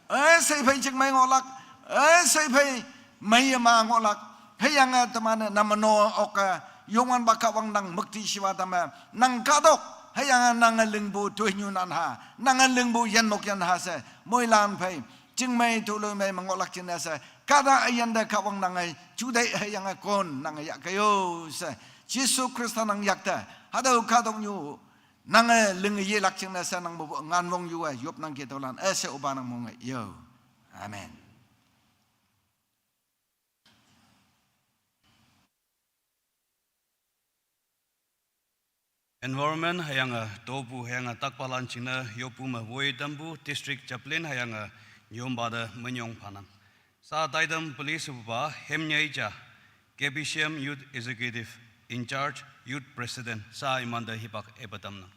üshei phei jingmei ngohlak, üshei phei meiye ma ngohlak. Hüyange teman-e namno oke, Youngwanpa Kahwang nang müktishiwa tamme, nang kahtok, hüyange nange lingpu toinyu nanha, nange lingpu yinmok yinha she, moilan phei, jingmei toloimei me ngohlak jingne she, kahta üyin te Kahwang nange juteih hüyange kon nange yahkei-o she, Jesu Khrista nang yakte, hatüo kahtoknyu, nange linge yelak jingne she nang mepu nganwong yu-e yopnangki tüolan, üshei opa nang monge yo. Amen. Environment hüyange topu hüyange takpalan jingne yoppu me woi tampu District Chaplain hüyange nyompa te minyong phanang. Sha taitam police pa Hemnyei ja, K B C M Youth Executive in charge, Youth President, sha imante hipak epe tamnang.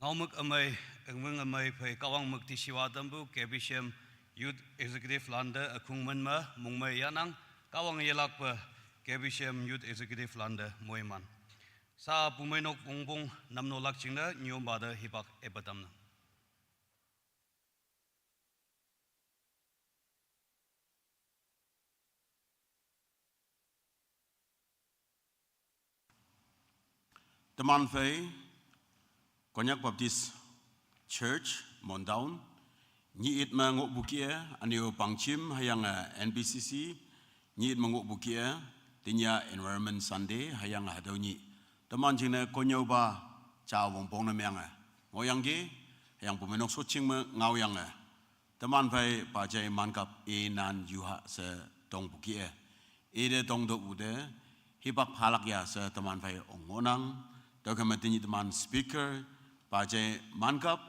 Ngaomük amei, engming amei phei Kahwang mükti shiwa tampu K B C M Youth Executive lante akhung men me mongmei yanang, Kahwang yelakpe K B C M Youth Executive lante moiman. Sa pumeinok wongpong namnolak jingne nyompa te hipak epa tamnang. Teman phei Konyak Baptist Church, Mon Town, nyih it me ngohpu kih-e, ünyu pangchim hüyange N B C C, nyih it me ngohpu kih-e, tenyih-a Environment Sunday hüyange hatüo nyih. Teman jingne konnyüopa ja wongpong ne menge ngohyangki, hüyange pumeinok shoching me ngaoyange. Teman phei pajei mankap inan yuha she tongpu kih-e. Ite tongtüohpu te, hipak phalak ya she teman phei ong ngohnang. Tüokhei me tenyih teman speaker, pajei mankap,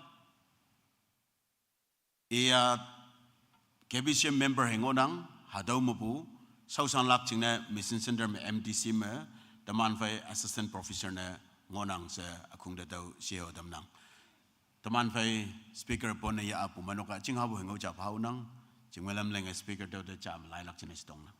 iya K B C M member hei ngohnang, hatüo mepu, shaoshanlak jingne Mission Center me M D C me, teman phei assistant professor ne ngohnang she ükhong te tüo sheo tamnang. Teman phei speaker pone ya-a pumeinok-a chinghapu hei ngao ja phaonang, chingmei lam lenge speaker tüo te ja me lailak jingne she tongnang.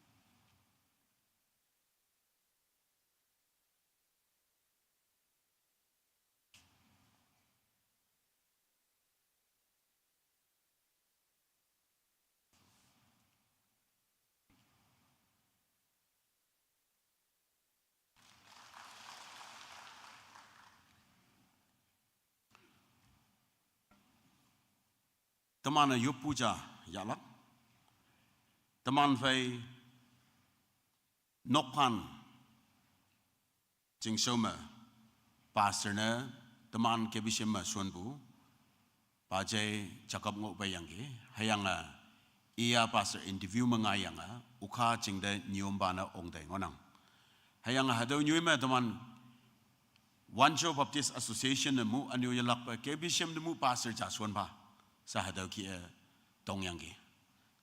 Teman-e yoppu ja yahlak. Teman phei Nokphan chingshao me pastor ne teman K B C M me shonpu pajei Jacob ngoh peiyangki, hüyange iya pastor interview me ngaiyange, ukha chingte nyompa ne ong tei ngohnang. Hüyange hatüo nyoi me teman Wancho Baptist Association ne mu ünyu yelakpe K B C M te mu pastor ja shon pha, she hatüo kih-e tongyangki.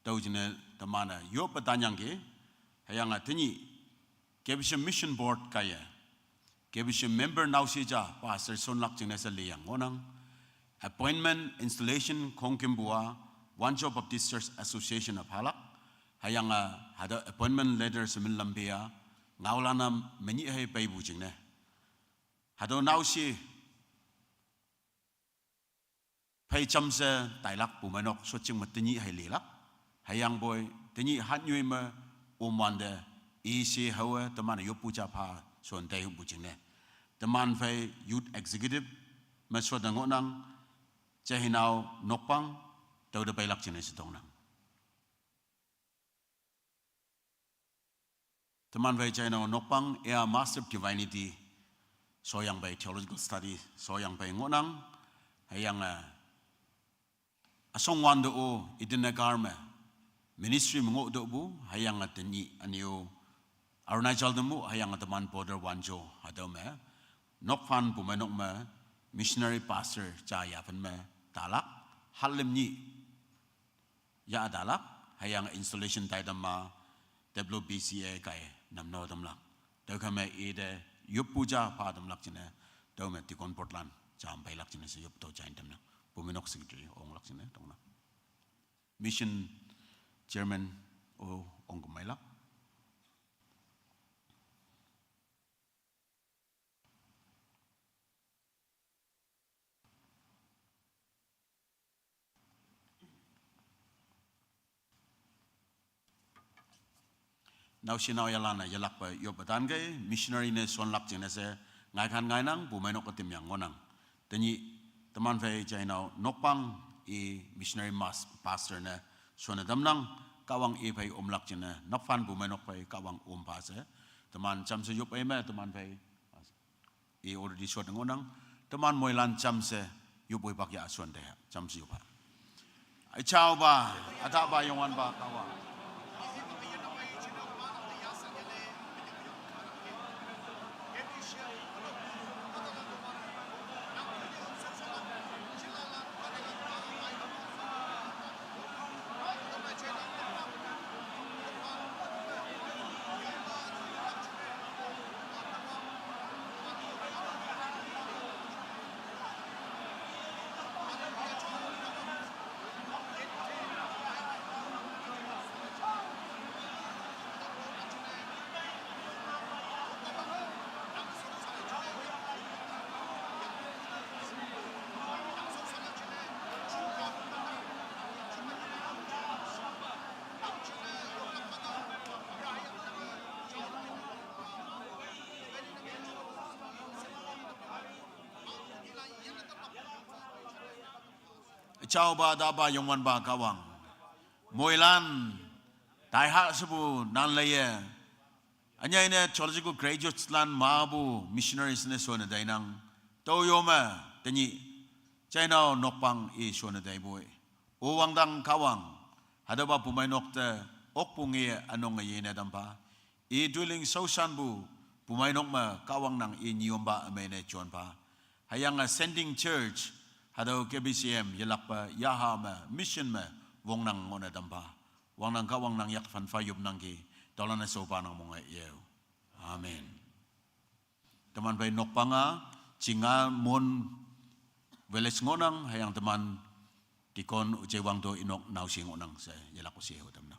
Tüo jingne teman-e yoppe tanyangki, hüyange tenyih K B C M Mission Board kaiye, K B C M member naoshe ja pastor shonlak jingne she liyang ngohnang. Appointment installation khongkümpu-a Wancho Baptist Church Association-e phalak, hüyange hatüo appointment letter shemin lampe-a ngaolan-a menyih hei peipu jingne, hatüo naoshe phei jamshe tailak pumeinok shoching me tenyih hei lilak. Hüyangpoi tenyih hatnyoi me omwante ishe haowe teman-e yoppu ja pha shon teihupu jingne, teman phei Youth Executive me shot-e ngohnang, Jehinao Nokpang, tüote peilak jingne she tongnang. Teman phei Jehinao Nokpang, iya Master of Divinity, shoyang phei Theological Study shoyang phei ngohnang, hüyange üshongwante-o Eden Nagar me ministry me ngohtüohpu, hüyange tenyih ünyu Arunachal te mu hüyange teman border wanjo hatüo me, nokphan pumeinok me, missionary pastor ja yaphan me, talak, halim nyih ya talak, hüyange installation taitam ma, W B C A kai namno tamlak. Tüokhei me ite yoppu ja pha tamlak jingne, tüo me deacon board lan jam peilak jingne she yop tüo jain tamnang. Pumeinok secretary onglak jingne tongnang. Mission chairman o ongküm meilak. Naoshe naoyhalan-e yelakpe yoppe tankei, missionary ne shonlak jingne she ngaikhan ngainang, pumeinok ütim yang ngohnang. Tenyih teman phei jainao nokpang i missionary mas-, pastor ne shonne tamnang, Kahwang i phei omlak jingne, nokphan pumeinok phei Kahwang ompha she, teman jamshe yop ei me, teman phei i already shot ngohnang, teman moilan jamshe yop woipak ya shonte, jamshe yop ha. Üjaopa, ütahpa Youngwanpa Kahwang. Üjaopa, ütahpa Youngwanpa Kahwang. Moilan, taiha shepu nan leiye. Ünyei ne theological graduates lan mepu missionaries ne shonne tainang. Tüo yo me, tenyih, jainao nokpang i shonne taipoi. O wangdang Kahwang, hatüopa pumeinok te, okpu nge ünong-e yene tampha. I toiling shaoshanpu, pumeinok me, Kahwang nang i nyiyompa ümei ne jonpha. Hüyange sending church, hatüo K B C M yelakpe, yaha me, mission me, wongnang ngohne tampha. Wangnang Kahwang nang yak phanpha yopnangki, tüolan-e shaopa nang monge yeo. Amen. Teman phei nokpang-a, Chinga Mon village ngohnang, hüyange teman deacon üje wangto inok naoshe ngohnang she yelakpu she hao tamnang.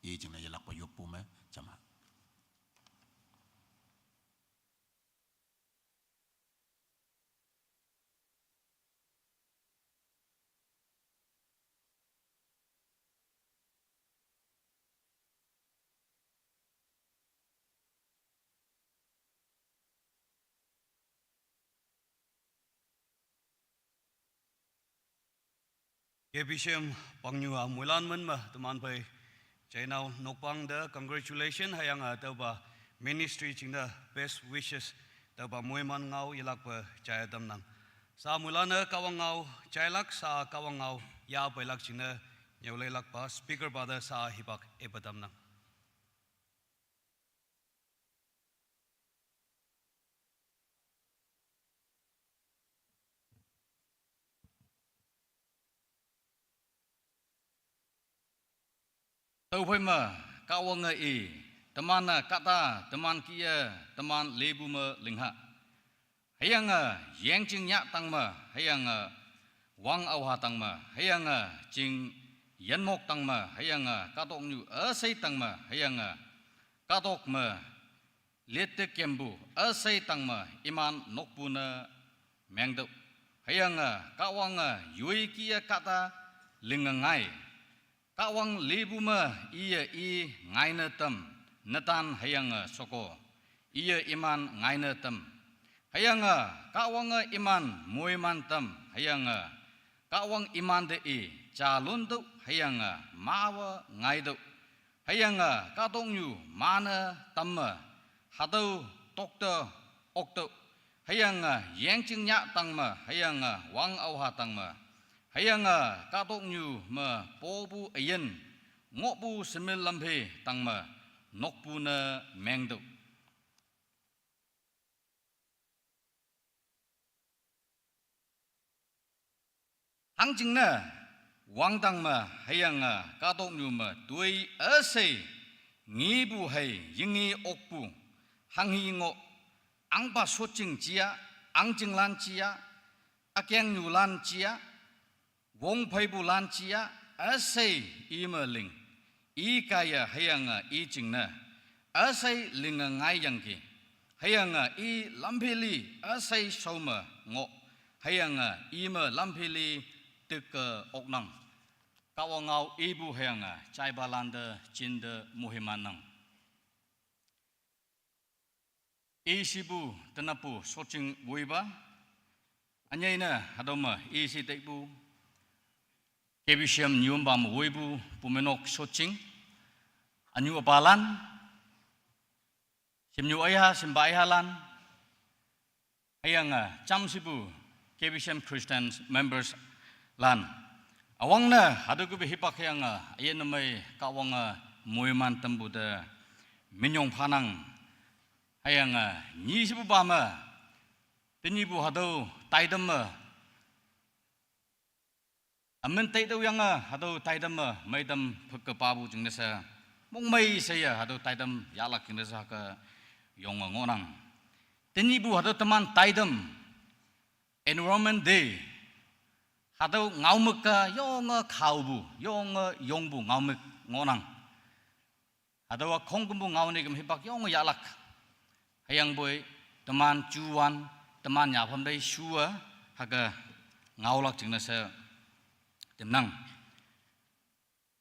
I jingne yelakpu yoppu me, jama. K B C M pangnyu-a moilan men me teman phei jainao nokpang te congratulation hüyange tüopa ministry jingne best wishes tüopa moiman ngao yelakpe jaiye tamnang. Sha moilan-e Kahwang ngao jailak, sha Kahwang ngao yapeilak jingne nyüoleilakpa speaker pa te sha hipak ipe tamnang. Tüophei me, Kahwange i, teman-e kahta, teman kih-e, teman lepu me lingha. Hüyange, yengjing nyah tangme, hüyange, wang aoha tangme, hüyange, jing yinmok tangme, hüyange, kahtoknyu üshei tangme, hüyange, kahtok me, lette kempu, üshei tangme, iman nokpu ne mengtüoh. Hüyange, Kahwange, yoi kih-e kahta linge ngai. Kahwang lepu me iye i ngaine tam, netan hüyange sheko, iye iman ngaine tam. Hüyange, Kahwange iman moiman tam, hüyange, Kahwang imante i, jalun tüoh, hüyange, mawe ngaitüoh. Hüyange, kahtoknyu mane tamme, hatüo tokte oktüoh. Hüyange, yengjing nyah tangme, hüyange, wang aoha tangme. Hüyange, kahtoknyu me popu üyin, ngohpu shemei lamphe tangme, nokpu ne mengtüoh. Hangjingne wangdang me hüyange kahtoknyu me toi üshei ngepu hei yenge okpu hanghi ngoh, ahngpa shotjing jia, ahngjinglan jia, ükengnyulan jia, wongpheipulan jia, üshei i me ling, i kaiye hüyange i jingne üshei linge ngaiyangki, hüyange i lamphili üshei shao me ngoh, hüyange i me lamphili tike oknang. Kahwang ngao ipu hüyange jaipalante jinte moimanang. Ishipu tenappu shotjing woipa, ünyei ne hatüo me ishi teipu, K B C M nyuompa me woipu pumeinok shotjing, ünyu üpalan, shimnyu üha shimpa ühalan, hüyange jamshepu K B C M Christian members lan, üwangne hatüo kihpu hipak hüyange üyin ümei Kahwange moiman tampu te minyong phanang. Hüyange nyi shepupa me, tenyihpu hatüo taitam me ümin teitüoyange hatüo taitam me meitam phüke papu jingne she, mongmei sheye hatüo taitam yahlak jingne she hüke yonge ngohnang. Tenyihpu hatüo teman taitam, Environment Day, hatüo ngaomük-a yonge khaopu, yonge yongpu ngaomük ngohnang. Hatüowa khongkümpu ngao ne küm hipak yonge yahlak. Hüyangpoi teman juwan, teman yaphan pei shuwe, hüke ngaolak jingne she tamnang.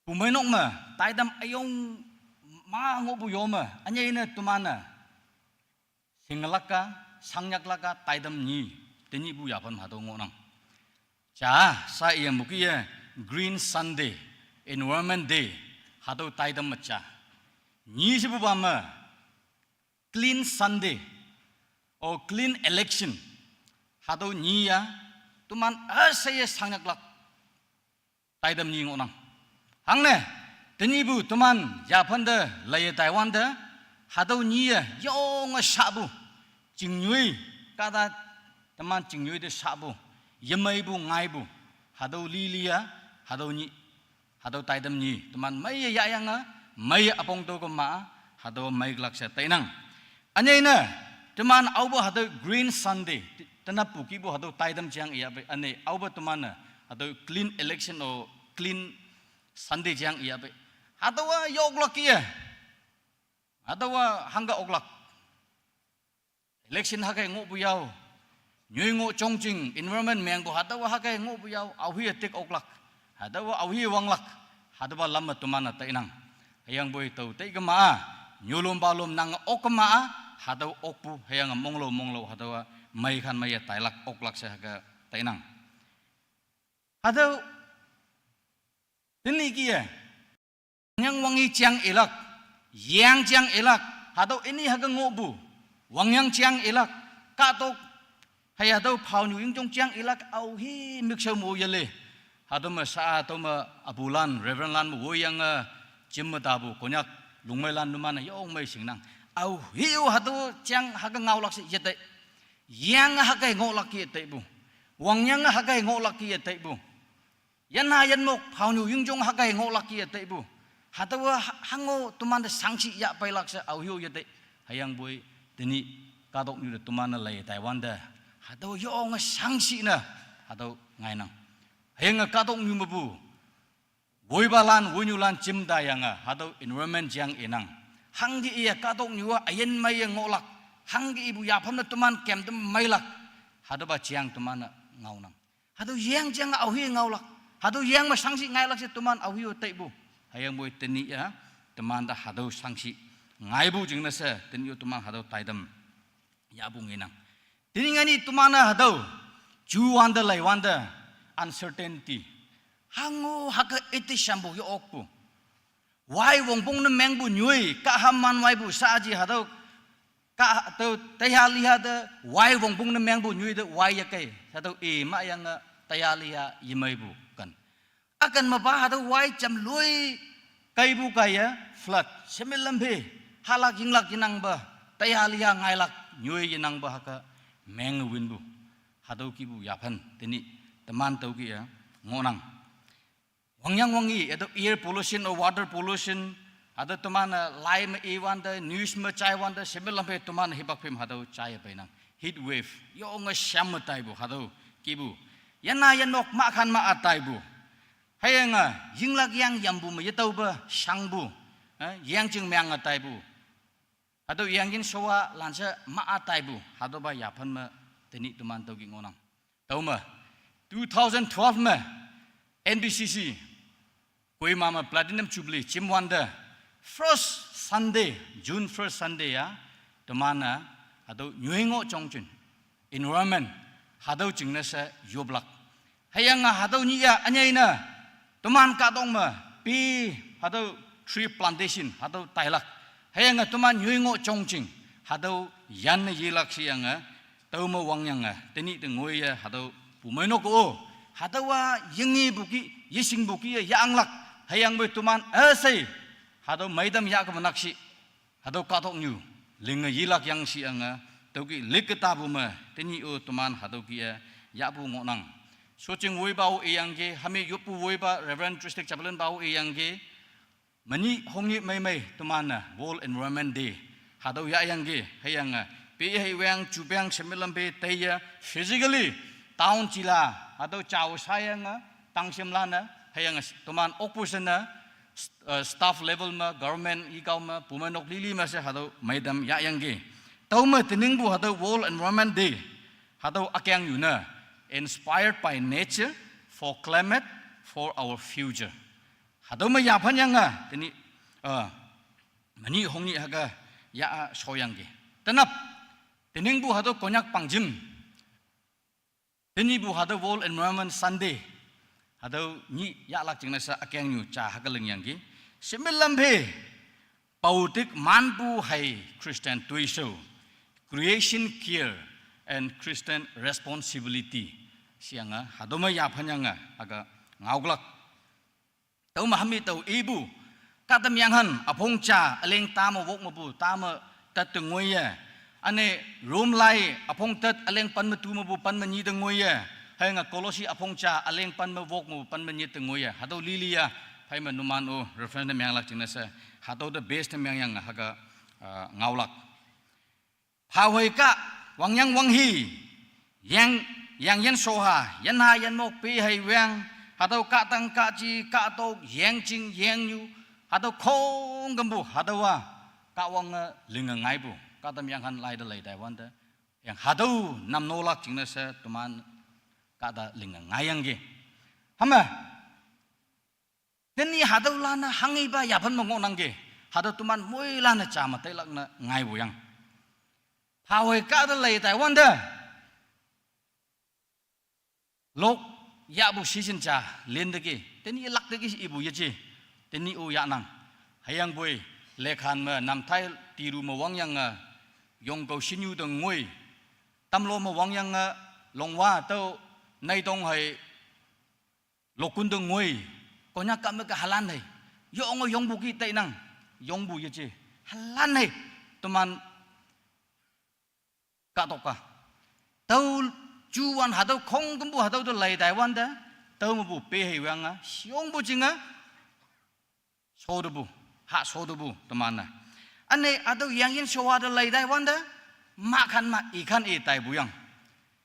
Pumeinok me taitam üyong ma ngohpu yo me, ünyei ne teman-e shinglak-a, shangyaklak-a taitam nyi, tenyihpu yaphan hatüo ngohnang. Ja, sa iye mükih-e Green Sunday, Environment Day, hatüo taitam me ja. Nyi shepupa me Clean Sunday, o Clean Election, hatüo nyi-a teman üsheiye shangnyaklak taitam nyi ngohnang. Hangne, tenyihpu teman yaphante leiye taiwante, hatüo nyi-e yonge shahpu, chingnyoi, kahta teman chingnyoi te shahpu, yemeipu ngaipu, hatüo lili-a, hatüo nyi, hatüo taitam nyi teman meiye yahyange, meiye üpong tüo kema, hatüo meiklak she tainang. Ünyei ne, teman aope hatüo Green Sunday, te- tenappu kihpu hatüo taitam jeang iyahpei, üne aope teman-e hatüo Clean Election o Clean Sunday jeang iyahpei, hatüowa yoklak kih-e, hatüowa hangke oklak. Election hüke ngohpu yao, nyoi ngoh jongjing environment mengpu hatüowa hüke ngohpu yao, aohe-e tik oklak, hatüowa aohe wanglak, hatüopa lam me teman-e tainang. Hüyangpoi tao tei kema-a, nyolom palom nange ok kema-a, hatüo okpu hüyange monglo monglo hatüowa meikhan meiye tailak oklak she hüke tainang. Hatüo tenyih kih-e nyang wangi jeang ilak, yeng jeang ilak, hatüo ini hüke ngohpu, wangyang jeang ilak, kahtok, hei hatüo phaonyu yingjong jeang ilak, aohe mükshao mo yele. Hatüo me sha, hatüo me apulan, Reverend lan me woiyange, jim me tapu Konyak lungmeilan numan-e yong mei shingnang. Aohe-o hatüo jeang hüke ngaolak she yetei. Yeng hüke ngohlak kih-e teipu, wangyang hüke ngohlak kih-e teipu, yanha yanmok phaonyu yingjong hüke ngohlak kih-e teipu, hatüowa ha- hango temante shangshih yahpeilak she aohe-o yetei. Hüyangpoi tenyih kahtoknyu te teman-e lei taiwante, hatüo yonge shangshih ne, hatüo ngainang. Hüyange kahtoknyu mepu woipalan, woinyulan jim tayange, hatüo environment jeang inang. Hangke iye kahtoknyu-a üyin meiye ngohlak, hangke ipu yapham ne teman kem te meilak, hatüopa jeang teman-e ngaonang. Hatüo yeng jeang aohe ngaolak, hatüo yeng me shangshih ngailak she teman aohe-o teipu. Hüyangpoi tenyih-a, temante hatüo shangshih ngaipu jingne she, tenyih-o teman hatüo taitam yahpu ngenang. Tenyih ngani teman-e hatüo juwante leiwante, uncertainty, hango hüke ite shampu ye okpu, wai wongpong ne mengpu nyoi, kahha man waipu shaaji hatüo, kah tüo teiha liha te, wai wongpong ne mengpu nyoi te wai yekei, hatüo i mayange teiha liha yemeipu ken. Üken mepa hatüo wai jamloi keipu kaiye, flood, shemei lam phe, hahlak yinglak yenangpe, teiha liha ngailak nyoi yenangpe hüke menge winpu. Hatüo kihpu yaphan tenyih teman tüo kih-e ngohnang. Wangyang wangi, hatüo air pollution or water pollution, hatüo teman-e lai me i wante, news me jai wante, shemei lam phei teman hipak phei me hatüo jaiye peinang. Heat wave, yonge sham me taipu, hatüo kihpu. Yana yanok mahkhan ma-a taipu. Hüyange, yinglak yang yampu me yetaope, shangpu. Eh, yang jing meange taipu. Hatüo yangyin showa lanshe ma-a taipu. Hatüopa yaphan me, tenyih teman tüoki ngohnang. Tüome, two thousand twelve me, N B C C, Kohima me Platinum Jubilee, jimwante, first Sunday, June first Sunday ya, teman-e, hatüo nyoi ngoh jongjin, environment, hatüo jingne she yoplak. Hüyange hatüo nyih ya, ünyei ne, teman kahtok me, pi, hatüo tree plantation, hatüo tailak. Hüyange teman nyoi ngoh jongjing, hatüo yanne yelak sheyange, tüome wangyange, tenyih te ngoiye, hatüo pumeinok-o. Hatüowa yingepu kih, yeshingpu kih-e yahanglak. Hüyangpoi teman üshei, hatüo meitam yahke menak shi. Hatüo kahtoknyu, linge yelak yang sheyange, tüoki likke tapu me, tenyih-o teman hatüo kih-e, yahpu ngohnang. Shojing woipa-o iyangki, hami yoppu woipa, Reverend Tristan Chaplain pa-o iyangki, menyih hongnyih meimei teman-e World Environment Day. Hatüo yahyangki, hüyange, pehei wang, jupeang, shemei lam phei teiye, physically, town jila, hatüo jao shayange, tangshimlan-e, hüyange, teman okpu shinne, st-, eh, staff level me, government ikao me, pumeinok lili me she hatüo meitam yahyangki. Tüome teningpu hatüo World Environment Day. Hatüo ükengnyu ne, inspired by nature, for climate, for our future. Hatüo me yaphan yange, tenyih, eh, menyih hongnyih hüke, ya-a shoyangki. Tenap, teningpu hatüo Konyak pangjim. Tenyihpu hatüo World Environment Sunday. Hatüo nyih yahlak jingne she ükengnyu ja hüke lingyangki. Shemei lam phei, paotik manpu hei Christian toishao. Creation care and Christian responsibility. Sheyange, hatüo me yaphan yange, hüke ngaoklak. Tüome hami tao ipu, kahtamyenghan, üpong ja, üleng ta me wok mepu, ta me tet te ngoiye. Üne Rome lai, üpong tet, üleng pen me tu mepu, pen me nyi te ngoiye. Hüyange Kolosi üpong ja, üleng pen me wok mepu, pen me nyi te ngoiye. Hatüo lili ya, phei me numan-o, reference ne menglak jingne she. Hatüo te base ne mengyange, hüke, ah, ngaolak. Phawei kah, wangyang wanghi, yang, yangyin shoha, yanha yanmok pehei wang, hatüo kahtang kahji, kahtok, yangjing, yangnyu, hatüo khongkümpu, hatüowa, kahwange linge ngaipu, kahtamyenghan lai te lei tai wante. Yang hatüo namnolak jingne she teman kahta linge ngaiyangki. Hame, tenyih hatüolan-e hanghipa yaphan me ngohnangki, hatüo teman moilan-e ja me tailak ne ngaipu yang. Phawei kah te lei tai wante, lok yahpu season ja lin teki, tenyih lak teki ipu yeje, tenyih-o yahnang. Hüyangpoi, lekhan me namtai tiru me wangyange, yongkao shinyu te ngoi, tamlo me wangyange, longwa tüo, neitong hei, lokun te ngoi, Konyak kah me ke halan hei, yonge yongpu kih tainang, yongpu yeje, halan hei, teman kahtok-a. Tüo juwan hatüo khongkümpu hatüo te lei tai wante, tüo mepu pehei wange, shongpu jinge, shotepu, ha shotepu teman-e. Üne hatüo yangyin showa te lei tai wante, mahkhan ma ikhan i taipu yang.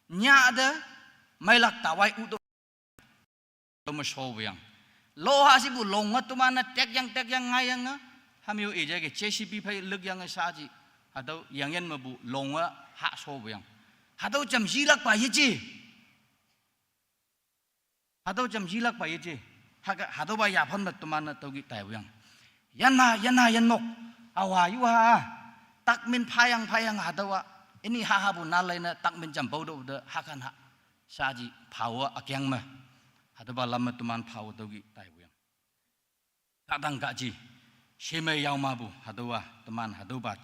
Nyah te, meilak tawai u to me shopu yang. Loha shipu longe teman-e tekyang tekyang ngaiyange, hami-o i jake J C B phei likyange shaji, hatüo yangyin mepu longe ha shopu yang. Hatüo jam yilakpa yeje. Hatüo jam yilakpa yeje. Hüke, hatüopa yaphan me teman-e tüoki taipu yang. Yanha, yanha, yannok. Aoha, yuha. Takmin phayang, phayang hatüowa. Ini hahapu nalei ne takmin jam paotüoh te hakan ha. Shaji phaowa ükeng me. Hatüopa lam me teman phao tüoki taipu yang. Kahtang kahji. Shemei yaomapu hatüowa teman hatüopa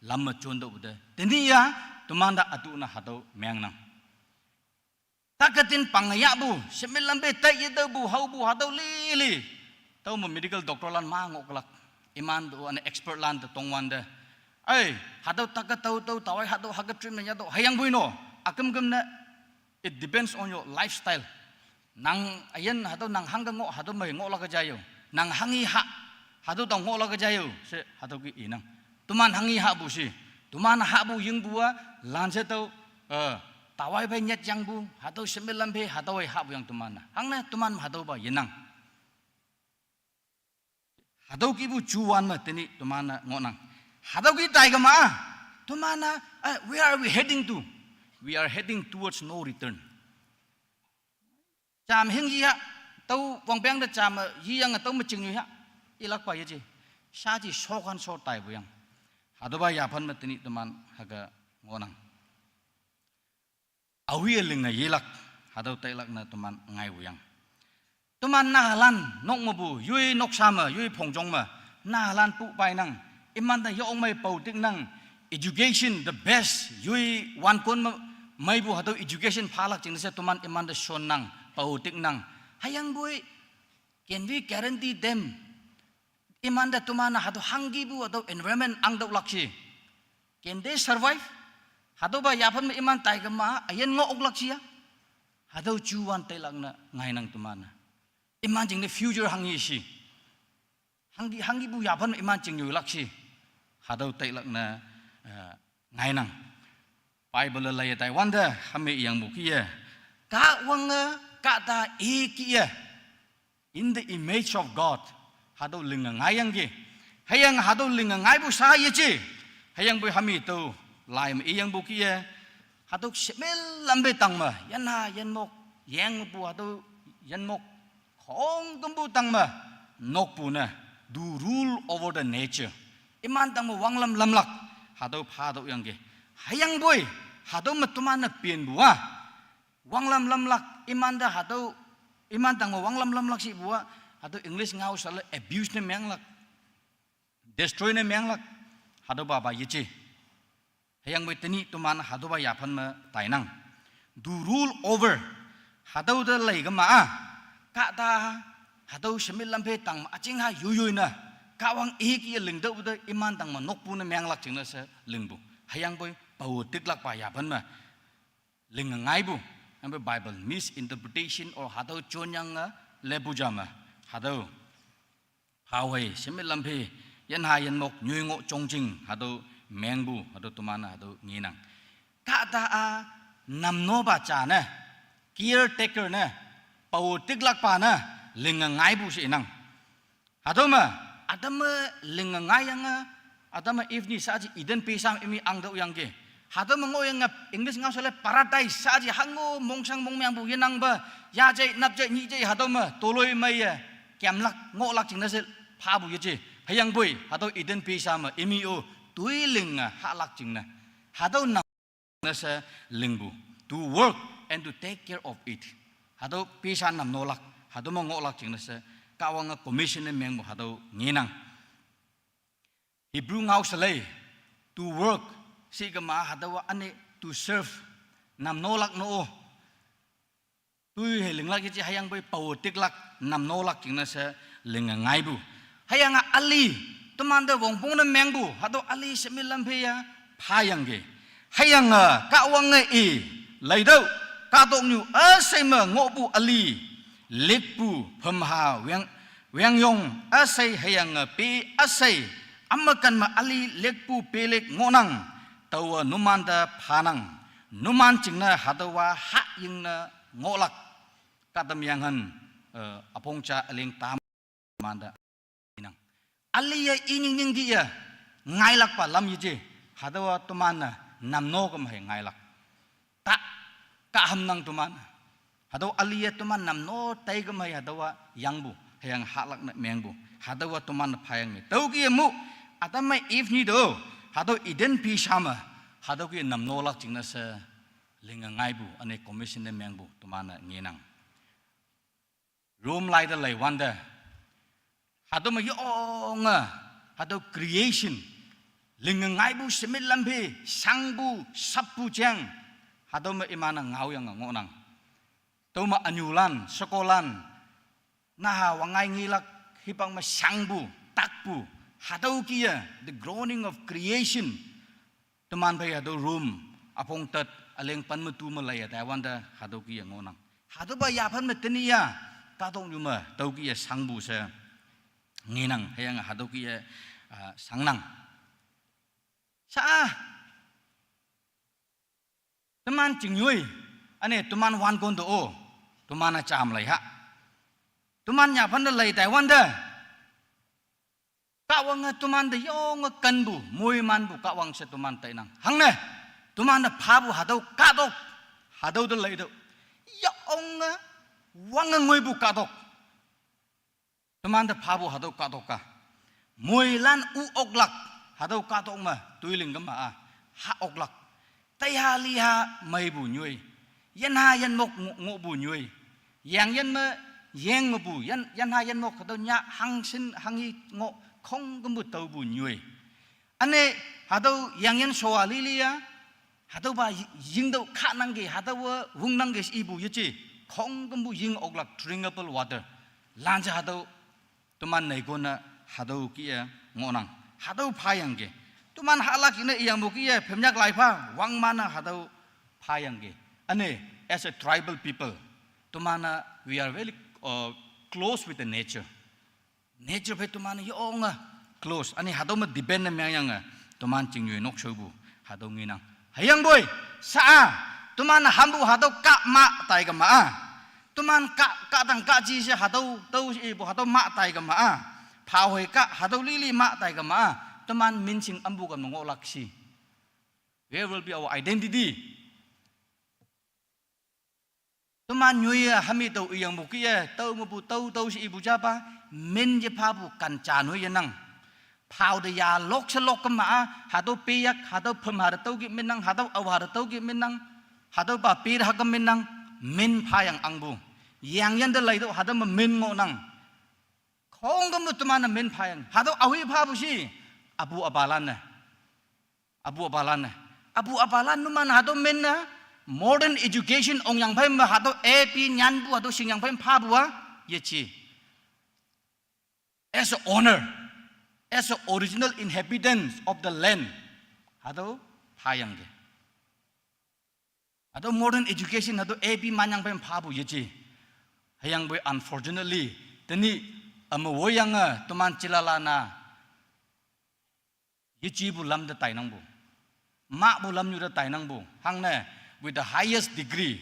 lam me jontüoh te. Tenyih ya, teman te ütu ne hatüo mengnang. Take tin pang yahpu, shemei lam phei tai yetüopu, haopu, hatüo lili. Tüome medical doctorlan ma ngohlak. Iman to üne expertlan te tongwante. Ei, hatüo take tao tao tawai hatüo hüke treatment yahto. Hüyangpoi no, üküm küm ne, it depends on your lifestyle. Nang ayin hatüo nang hangke ngoh, hatüo mei ngohlak-e jaiyo. Nang hanghi hah, hatüo tao ngohlak-e jaiyo she hatüo ke inang. Teman hanghi hahpu she, teman hahpu yingpu-a, lanshe tüo, eh, tawai phei nyet yangpu hatüo shemei lam phei hatüo-e hahpu yang teman-a. Hangne teman hatüopa yenang. Hatüo kihpu juwan me tenyih teman-e ngohnang. Hatüo kih tai kema-a, teman-a, eh, where are we heading to? We are heading towards no return. Jam hing yi ha, tüo wangpeng te jam, eh, yiyange tüo me chingnyu ha, ilakpa yeje. Shaji shokan sho taipu yang. Hatüopa yaphan me tenyih teman hüke ngohnang. Aowe linge yelak, hatüo tailak ne teman ngaipu yang. Teman nahalan nok mepu, yoi noksa me, yoi phongjong me, nahalan pupainang, imante yongmei paotiknang, education the best, yoi wankon me, meipu hatüo education phalak jingne she teman imante shonnang, paotiknang. Hüyangpoi, can we guarantee them? Imante teman-a hatüo hangkipu hatüo environment angtüohlak she, can they survive? Hatüopa yaphan me iman tai kema-a üyin ngoh oklak she ya. Hatüo juwan tailak ne ngainang teman-a. Iman jingne future hanghi she, hangki, hangkipu yaphan me iman chingnyu lak she, hatüo tailak ne, eh, ngainang. Bible-e laiye taiwante hame iyangpu kih-e, Kahwange kahta i kih-e, in the image of God, hatüo linge ngaiyangki. Hüyange hatüo linge ngaipu sha yeje. Hüyangpoi hame tüo lai me iyangpu kih-e, hatüo shemei lam phei tang me yanha yinmok, yengpu hatüo yinmok khongkümpu tang me nokpu ne, to rule over the nature. Iman tang me wanglam lamlak, hatüo phatüoh yangki. Hüyangpoi, hatüo me teman-e penpu-a, wanglam lamlak, imante hatüo, iman tang me wanglam lamlak shepu-a, hatüo English ngao shale abuse ne menglak, destroy ne menglak, hatüopa pa yeje. Hüyangpoi tenyih teman hatüopa yaphan me tainang, to rule over, hatüo te lei kema-a, kahta, hatüo shemei lam phei tang me üjingha yoiyoi ne, Kahwang i kih-e lingtüohpu te iman tang me nokpu ne menglak jingne she lingpu. Hüyangpoi paotiklakpa yaphan me linge ngaipu, hüyangpoi Bible misinterpretation or hatüo jonyange lepu ja me, hatüo phawei shemei lam phei yanha yinmok nyoi ngoh jongjing hatüo mengpu hatüo teman-e hatüo ngenang. Kahta-a namnopa ja ne, caretaker ne, paotiklakpa ne linge ngaipu she inang. Hatüo me, Adam-e linge ngaiyange, Adam-e Eve ni shaji Eden pesha imi angtüoh yangki. Hatüo me ngohyange English ngao shale paradise shaji hango mongshang mongmengpu yenangpe, yajei napjei nyihjei hatüo me toloi meiye kemlak ngohlak jingne she phapu yeje. Hüyangpoi hatüo Eden pesha me imi-o toi linge hahlak jingne, hatüo nam ne she lingpu, to work and to take care of it. Hatüo pesha namnolak, hatüo me ngohlak jingne she, Kahwange commission ne mengpu hatüo ngenang. Hebrew ngao shalei, to work, she kema hatüowa üne to serve, namnolak no-o. Toi hei linglak yeje hüyangpoi paotiklak, namnolak jingne she linge ngaipu. Hüyange üli, temante wongpong ne mengpu, hatüo üli shemei lam phei ya phayangki. Hüyange Kahwange i, leitüoh, kahtoknyu üshei me ngohpu üli, likpu, phümha, weng, wengyong, üshei hüyange pe üshei, ümeken me üli likpu pelik ngohnang, taowe numante phanang, numan jingne hatüowa hahyingne ngohlak. Kahtamyenghan, eh, üpong ja üleng tam mante inang. Üliye inying nying kih-e ngailakpa lam yeje, hatüowa teman-e namno kemhei ngailak. Ta, kahhamnang teman. Hatüo üliye teman namno tei kemhei hatüowa yangpu, hüyange hahlak ne mengpu. Hatüowa teman-e phayangki. Tüokih-e mu, Adam me Eve ni to, hatüo Eden pesha me, hatüo kih-e namnolak jingne she linge ngaipu, üne commission ne mengpu teman-e ngenang. Rome lai te leiwante, hatüo me yonge, hatüo creation, linge ngaipu shemei lam phei, shangpu, sappu jeng, hatüo me iman-e ngaoyange ngohnang. Tüome ünyulan, shekolan, naha wangngai ngelak, hipak me shangpu, takpu, hatüo kih-e, the groaning of creation. Teman phei hatüo Rome, üpong tet, üleng pen me tu me laiye taiwante hatüo kih-e ngohnang. Hatüopa yaphan me tenyih-a, kahtoknyu me tüokih-e shangpu she ngenang, hüyange hatüokih-e, ah, shangnang. Sha-a, teman chingnyoi, üne teman wankon te-o, teman-a jam lei ha. Teman yaphan te lei taiwante, Kahwange temante yonge kenpu, moimanpu Kahwang she teman tainang. Hangne, temante phapu hatüo kahtok, hatüo te leitüoh. Yonge, wange ngoipu kahtok. Temante phapu hatüo kahtok-a, moilan-u oklak, hatüo kahtok me toiling kema-a, ha oklak. Taiha liha meipu nyoi, yanha yanmok ngoh, ngohpu nyoi, yangyin me yeng mepu, yan, yanha yanmok hatüo nyah hangshin hanghi ngoh khongkümpu taopu nyoi. Üne, hatüo yangyin sho-a lili-a, hatüopa yi-, yingtüoh kahnangki, hatüowa wüngnangki she ipu yeje, khongkümpu ying oklak drinkable water. Lanshe hatüo, teman neikon-e hatüo kih-e ngohnang. Hatüo phayangki. Teman hahlak ine iyangpu kih-e phümnyak lai pha, wangman-e hatüo phayangki. Üne, as a tribal people, teman-a, we are very, uh, close with the nature. Nature phei teman yonge close. Üne hatüo me depend ne mengyange, teman chingnyoi nokshaopu hatüo ngenang. Hüyangpoi, sha-a, teman hampu hatüo kah mah tai kema-a, teman kah, kahtang kahji she hatüo, tüo ipu hatüo mah tai kema-a, phahoi kah hatüo lili mah tai kema-a, teman minshing ampu kema ngohlak shi. Where will be our identity? Teman nyoi-e hami tao iyangpu kih-e, tao mepu tao tao she ipu japa, min yephapu kan ja noi yenang. Phao te ya lok she lok kema-a, hatüo peyak, hatüo phüm hate tüo kih minnang, hatüo ao hate tüo kih minnang, hatüopa pe hake minnang, min phayang angpu. Yangyin te leitüoh hatüo me min ngohnang. Khongkümpu teman-e min phayang. Hatüo aohi phapu shi, apu apalan-e. Apu apalan-e. Apu apalan numan hatüo min-e, modern education ongyang phei me hatüo A P nyanpu hatüo shingyang phei phapu-a, yeje. As a owner, as a original inhabitants of the land, hatüo phayangki. Hatüo modern education hatüo A P manyang phei phapu yeje. Hüyangpoi unfortunately, tenyih üme woiyange teman jilalan-a yejepu lam te tainangpu, mahpu lamnyu te tainangpu. Hangne, with the highest degree,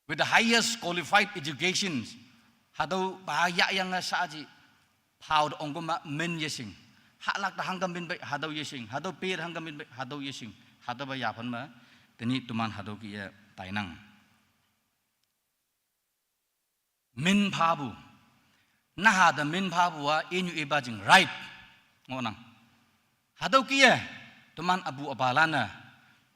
with the highest qualified educations, hatüopa yahyange shaji, phao te ongkema min yeshing, hahlak te hangke min pei hatüo yeshing, hatüo pe te hangke min pei hatüo yeshing, hatüopa yaphan me, tenyih teman hatüo kih-e tainang. Min phapu. Naha te min phapu-a inyu ipa jing right ngohnang. Hatüo kih-e, teman apu apalan-e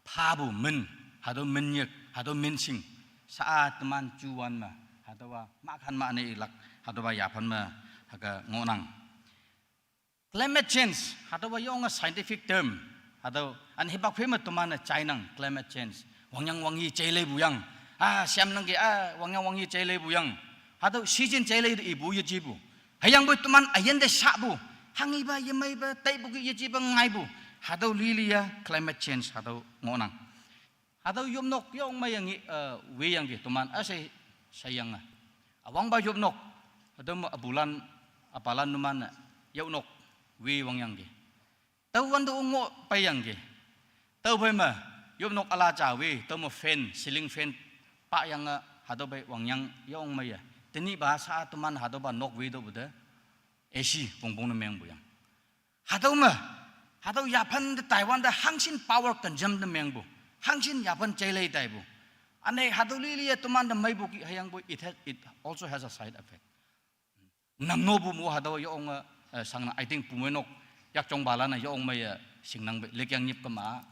phapu min, hatüo min nyik, hatüo min shing, sha-a teman juwan me, hatüowa mahkhan mah ne ilak, hatüopa yaphan me, hüke ngohnang. Climate change, hatüowa yonge scientific term, hatüo üne hipak phei me teman-e jainang climate change. Wangyang wangyi jeileipu yang. Ah, shamnangki, ah, wangyang wangyi jeileipu yang. Hatüo season jeilei te ipu yejepu. Hüyangpoi teman üyin te shapu, hanghipa yemeipa taipu kih yejepa ngaipu, hatüo lili-a climate change hatüo ngohnang. Hatüo yopnok yong meiyange, eh, weyangki teman üshei sheyange. Üwangpa yopnok, hatüo me apulan, apalan numan-e yopnok we wangyangki. Tüowante ngoh peiyangki. Tüophei me, yopnok üla ja we, tüome fan, ceiling fan, pahyange, hatüo phei wangyang yong meiye. Tenyihpa sha teman hatüopa nok we tüopu te, A C pongpong ne mengpu yang. Hatüo me, hatüo yaphan te taiwante hangshin power consume ne mengpu. Hangshin yaphan jeilei taipu. Üne hatüo lili-e teman te meipu kih hüyangpoi it has, it also has a side effect. Namnopu mo hatüo yonge, eh, shangnang, I think pumeinok, yakjongpalan-e yong meiye, shingnang pei, likyang nyip kema,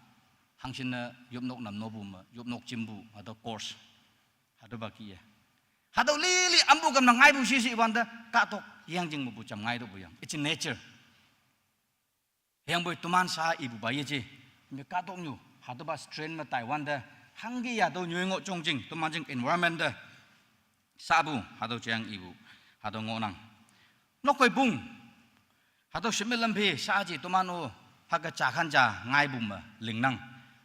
hangshin-e yopnok namnopu me, yopnok jimpu, hatüo course. Hatüopa kih-e. Hatüo lili ampu kemnang ngaipu shishi wante, kahtok yangjing mepu jam ngaitüohpu yang. It's in nature. Hüyangpoi teman sha ipupa yeje. Me kahtoknyu, hatüopa strain me taiwante, hangke ya tüo nyoi ngoh jongjing, teman jing environment te. Shapu, hatüo jeng ipu, hatüo ngohnang. Nokpei pung, hatüo shemei lam phe, shaji teman-o, hüke ja khan ja, ngaipu me, lingnang.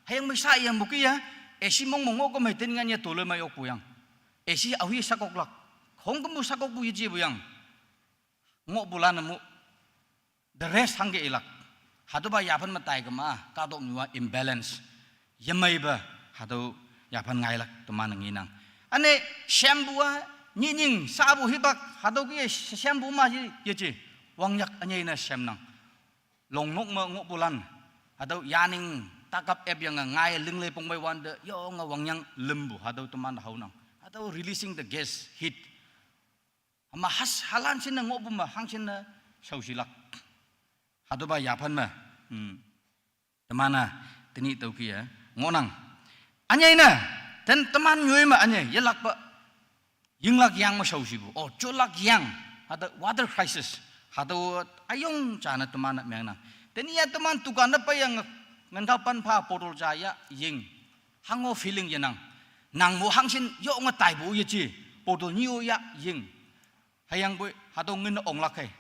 Hüyangpoi sha yangpu kih-e, Esi mong me ngoh kemei teningan ye tole me yokpu yang. Esi aohi sakoklak. Khongkümpu sakokpu yejepu yang. Ngohpu lan-e mu. The rest hangke ilak. Hatüopa yaphan me tai kema, kahtoknyu-a imbalance. Yemeipe, hatüo yaphan ngailak teman-e ngenang. Üne, shempu-a, nyihnying, sapu hipak, hatüo ke shempu ma ye, yeje. Wangyak ünyei ne shemnang. Longnok me ngohpu lan. Hatüo yaning takap ep yange ngai lingle pongmei wante, yonge wangyang limpu, hatüo teman haonang. Hatüo releasing the gas, heat. Hüma has halan shinne ngohpu me hangshinne shaoshilak. Hatüopa yaphan me. Hmm. Teman-a, tenyih tüoke-e, ngohnang. Ünyei ne, ten teman nyoi me ünyei, yelakpa. Yinglak yang me shaoshipu. Oh, jolak yang. Hatüo water crisis. Hatüo üyong ja ne teman-e mengnang. Tenyih-a teman dukan ne peiyange, ngan kapan pha bottle ja ya, ying. Hango feeling yenang. Nang mo hangshin yonge taipu yeje. Bottle nyi-o ya, ying. Hüyangpoi, hatüo ngin onglak hei.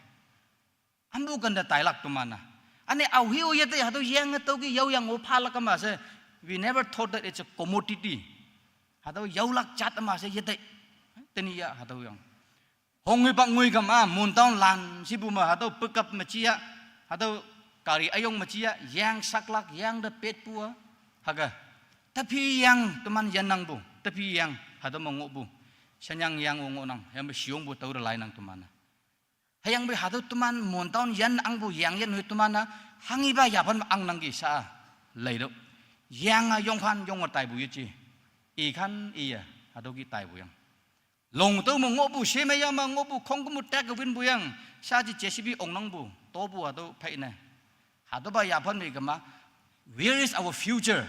Ampu kente tailak teman-a. Üne aohe-o yete hatüo yange tüoke yaoyange phalak kema she. We never thought that it's a commodity. Hatüo yaolak jat ma she yete. Tenyih ya hatüo yang. Honghepak ngoi kema, Mon town lan shipu me hatüo pickup me jiya. Hatüo gari üyong me jiya, yang saklak, yang te petpu-a. Hüke. Tepi yang teman yannangpu. Tepi yang hatüo me ngohpu. Shenyang yang-o ngohnang, yangpe shiyongpu tao te lainang teman-a. Hüyangpoi hatüo teman Mon town yan angpu yang yan hoi teman-a, hanghipa yaphan me angnangki sha-a. Leitüoh. Yang-a yongkhan yonge taipu yeje. Ikhan iye, hatüoke taipu yang. Long tüo me ngohpu, shemei ya me ngohpu, khongkümpu tak winpu yang, shaji J C B ongnangpu, topu hatüo phei ne. Hatüopa yaphan me kema, where is our future?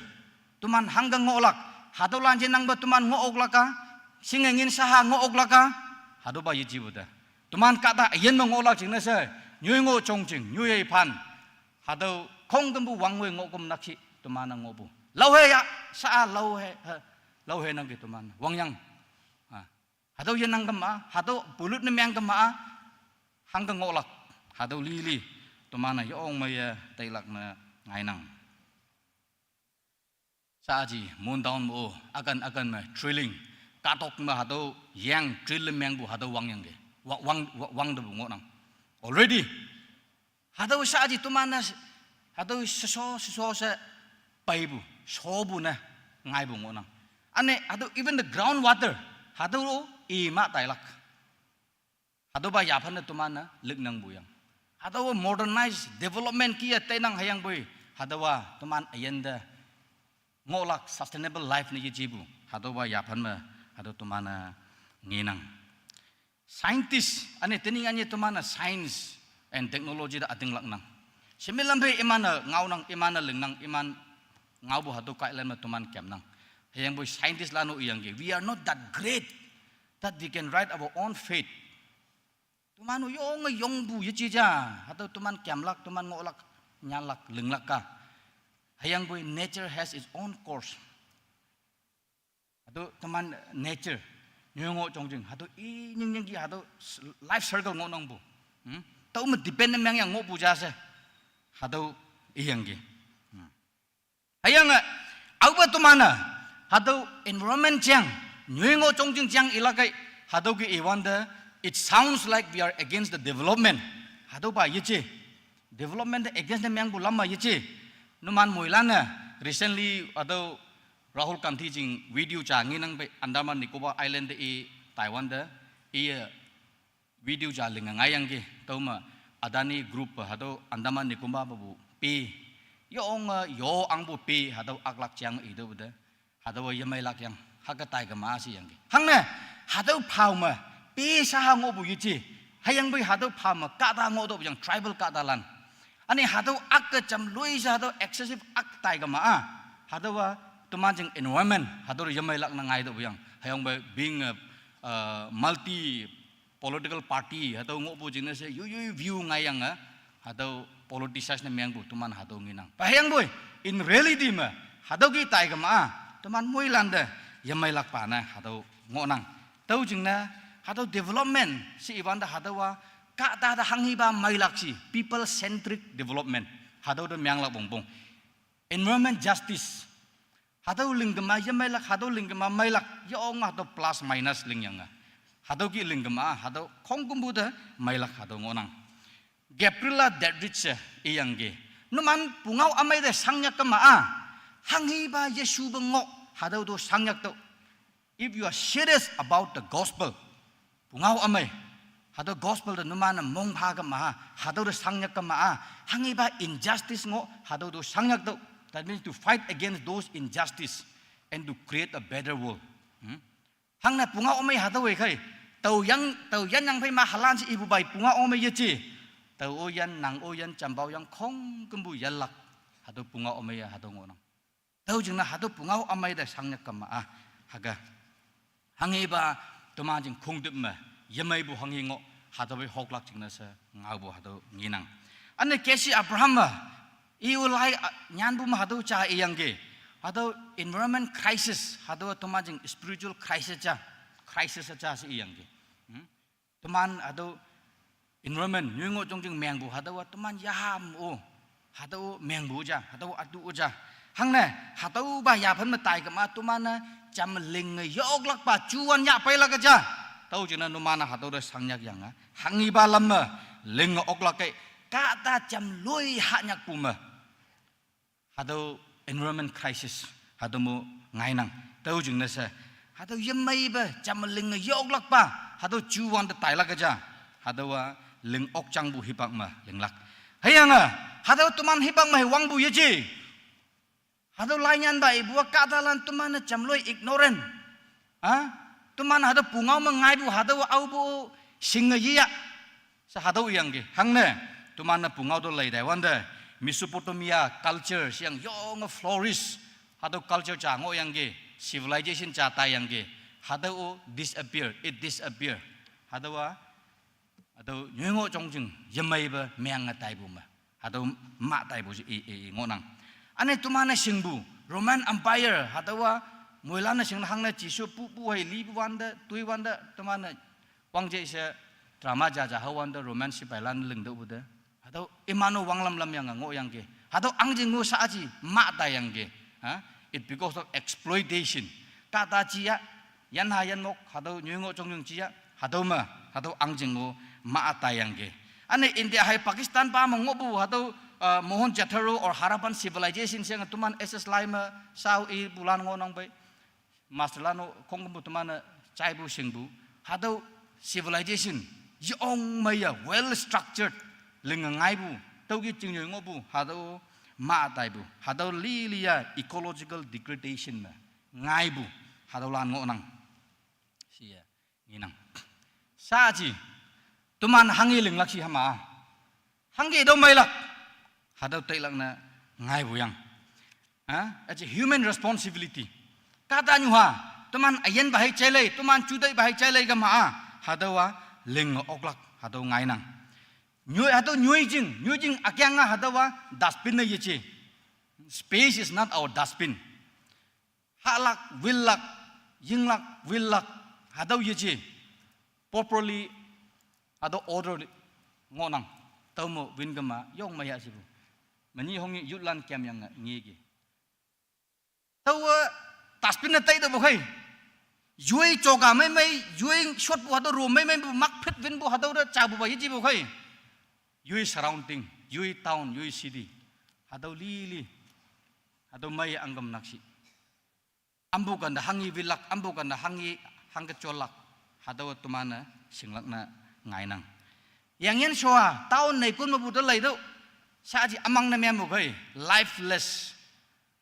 Teman hangke ngohlak, hatüolan je nangpe teman ngoh oklak-a, shinge ngin shaha ngoh oklak-a, hatüopa yejepu te. Teman kahta üyin me ngohlak jingne she, nyoi ngoh jongjing, nyoi-e phan. Hatüo khongkümpu wangwoi ngohküm nakshih, teman-a ngohpu. Laohe ya, sha-a laohe, he, laohe nangki teman, wangyang. Ah. Hatüo yenang kema, hatüo pollute ne meng kema-a, hangke ngohlak, hatüo lili, teman-e yong meiye tailak ne ngainang. Shaji, Mon town mo, akan akan me, drilling, kahtok me hatüo yang drill mengpu hatüo wangyangke, wa-, wang, wa-, wangtepu ngohnang. Already, hatüo shaji teman-a, hatüo shesho, shesho she peipu, shopu ne, ngaipu ngohnang. Üne, hatüo even the ground water, hatüo i ma tailak. Hatüopa yaphan te teman-e liknangpu yang. Hatüo modernize development kih-e tainang hüyangpoi. Hatüowa teman üyin te ngohlak sustainable life ne yejepu. Hatüopa yaphan me, hatüo teman-e ngenang. Scientist, üne tening ünyei teman-e science and technology te ütinglaknang. Shemeilan phei iman-e ngaonang, iman-e lingnang, iman ngaopu hatüo kailan me teman kemnang. Hüyangpoi scientist lan-o iyangki, we are not that great that we can write our own fate. Teman-o yonge yongpu yeje ja, hatüo teman kemlak, teman ngohlak, nyanlak, linglak-a. Hüyangpoi nature has its own course. Hatüo teman nature, nyoi ngoh jongjing, hatüo i nying nyingki hatüo s-, life circle ngohnangpu. Hmm? Tüo me depend ne meng yang ngohpu ja she. Hatüo iyangki. Hmm. Hüyange, aope teman-e, hatüo environment jang, nyoi ngoh jongjing jang ilak kei, hatüoke iwante, it sounds like we are against the development. Hatüopa yeje. Development against ne mengpu lam ma yeje. Numan moilan-e, recently, hatüo Rahul Gandhi jing video ja ngenang pei Andaman Nicobar Island te i Taiwan te, iye video ja linge ngaiyangki, tüome Adani Group hatüo Andaman Nicobar mepu pe. Yonge yo angpu pe hatüo aklak jang itüopu te. Hatüowa yemeilak yang, hüke tai kema shiyangki. Hangne, hatüo phao me, pe shaha ngohpu yeje. Hüyangpoi hatüo phao me, kahta ngohtüoh yang tribal kahtalan. Üne hatüo ak-e jam loi she hatüo excessive ak tai kema-a. Hatüowa teman jing environment, hatüo yemeilak ne ngaitüoh yang. Hüyangpoi being a, uh, multi political party, hatüo ngohpu jingne she, yoi yoi view ngaiyange, hatüo politicize ne mengpu, teman hatüo ngenang. Pa hüyangpoi, in reality me, hatüo ki tai kema-a, teman moilante, yemeilakpa ne, hatüo ngohnang. Tüo jingne, hatüo development, she iwante hatüowa, kahta te hanghipa meilak shi, people centric development, hatüo te menglak wongpong. Environment justice. Hatüo ling kema yemeilak, hatüo ling kema meilak, yonge hatüo plus minus ling yange. Hatüo kih ling kema, hatüo khongkümpu te meilak hatüo ngohnang. Gabriela Dietrich she iyangki. Numan pungao ümei te shangnyak kema-a, hanghipa yeshupe ngoh, hatüo to shangnyak tüoh. If you are serious about the gospel, pungao ümei, hatüo gospel te numan-e mongpha kema-a, hatüo te shangnyak kema-a, hanghipa injustice ngoh, hatüo to shangnyak tüoh. That means to fight against those injustice and to create a better world. Hmm? Hangne pungao ümei hatüo-e khei. Tao yang, tao yan yang phei ma halan she ipu bai pungao ümei yeje. Tao o yan, nang o yan, jampao yang khongkümpu yanlak. Hatüo pungao ümei-a hatüo ngohnang. Tüo jingne hatüo pungao ümei te shangnyak kema-a. Hüke. Hanghipa teman jing khongdüp me yemeipu hanghi ngoh, hatüo phei hoklak jingne she ngaopu hatüo ngenang. Üne Casey Abraham-e, i-o lai-a nyanpu me hatüo ja iyangki. Hatüo environment crisis, hatüo teman jing spiritual crisis ja, crisis ja she iyangki. Hmm? Teman hatüo environment, nyoingoh jongjing mengpu, hatüowa teman yaham-o, hatüo mengpu ja, hatüo ütu-o ja. Hangne, hatüopa yaphan me tai kema teman-e jam linge yoklakpa juwan yah peilak ja. Tüo jingne numan-e hatüo te shangnyak yange, hanghipa lam me linge oklak kei, kahta jam loi hanyakpu me. Hatüo environment crisis, hatüo mo ngainang. Tüo jingne she, hatüo yemeipe jam linge yoklakpa, hatüo juwan te tailak ja. Hatüowa ling okjangpu hipak me linglak. Hüyange, hatüo teman hipak me hei wangpu yeje. Hatüo lainyanpa ipu-a kahtalan teman-e jam loi ignorant. A? Teman hatüo pungao me ngaipu hatüo aopu shinge yeya. She hatüo iyangki. Hangne, teman-e pungao to lei taiwante, Mesopotamia culture sheyang yonge flourish. Hatüo culture ja ngohyangki, civilization ja taiyangki. Hatüo-o disappear, it disappear. Hatüowa, hatüo nyoingoh jongjing yemeipe menge taipu me, hatüo mah taipu she i, i, i ngohnang. Üne teman-e shingpu Roman Empire, hatüowa moilan-e shing hangne Jesu pupu hei lipu wante, toi wante, teman-e wangje she drama jaja hao wante Roman sipailan lingtüohpu te. Hatüo iman-o wanglam lam yange ngohyangki. Hatüo ahngjing-o shaaji mah taiyangki. Ha? It because of exploitation. Kahta jiya, yanha yanmok, hatüo nyoingoh jongjing jiya, hatüo me, hatüo ahngjing-o mah taiyangki. Üne India hei Pakistan pa me ngohpu hatüo, uh, Mohenjo-daro or Harappan civilization sheyange teman S S lai me shao ipulan ngohnang pei. Masterlan-o khongkümpu teman-e jaipu shingpu. Hatüo civilization, yong meiye well structured, linge ngaipu, tüoki chingnyoi ngohpu, hatüo mah taipu, hatüo lili-a ecological degradation me ngaipu, hatüolan ngohnang. Shiye, ngenang. Shaaji, teman hanghe linglak shi hama. Hanghe tüo meilak. Hatüo tailak ne ngaipu yang. Ha? It's a human responsibility. Kahtanyuha, teman üyinpa hei jailei, teman juteipa hei jailei kema-a, hatüowa linge oklak, hatüo ngainang. Nyoi, hatüo nyoijing, nyoijing ükeang-a hatüowa dustbin ne yeje. Space is not our dustbin. Hahlak, willak, yinglak, willak, hatüo yeje. Properly, hatüo order ngohnang. Tüome win kema, yong meiya shepu. Menyih hongnyih youthlan kemyange ngeki. Taowe dustbin ne tai taopu khei. Yoi joka meimei, yoi shotpu hatüo ro meimeipu makphit winpu hatüo te japupa yejepu khei. Yoi surrounding, yoi town, yoi city. Hatüo lili. Hatüo mei angkam nakshi. Ampu kante hanghe wilak, ampu kante hanghe, hangke jolak. Hatüo teman-e shinglak ne ngainang. Yangyin shoa, town neikon mepu te leitüoh. Shaaji ümang ne mengpu khei, lifeless.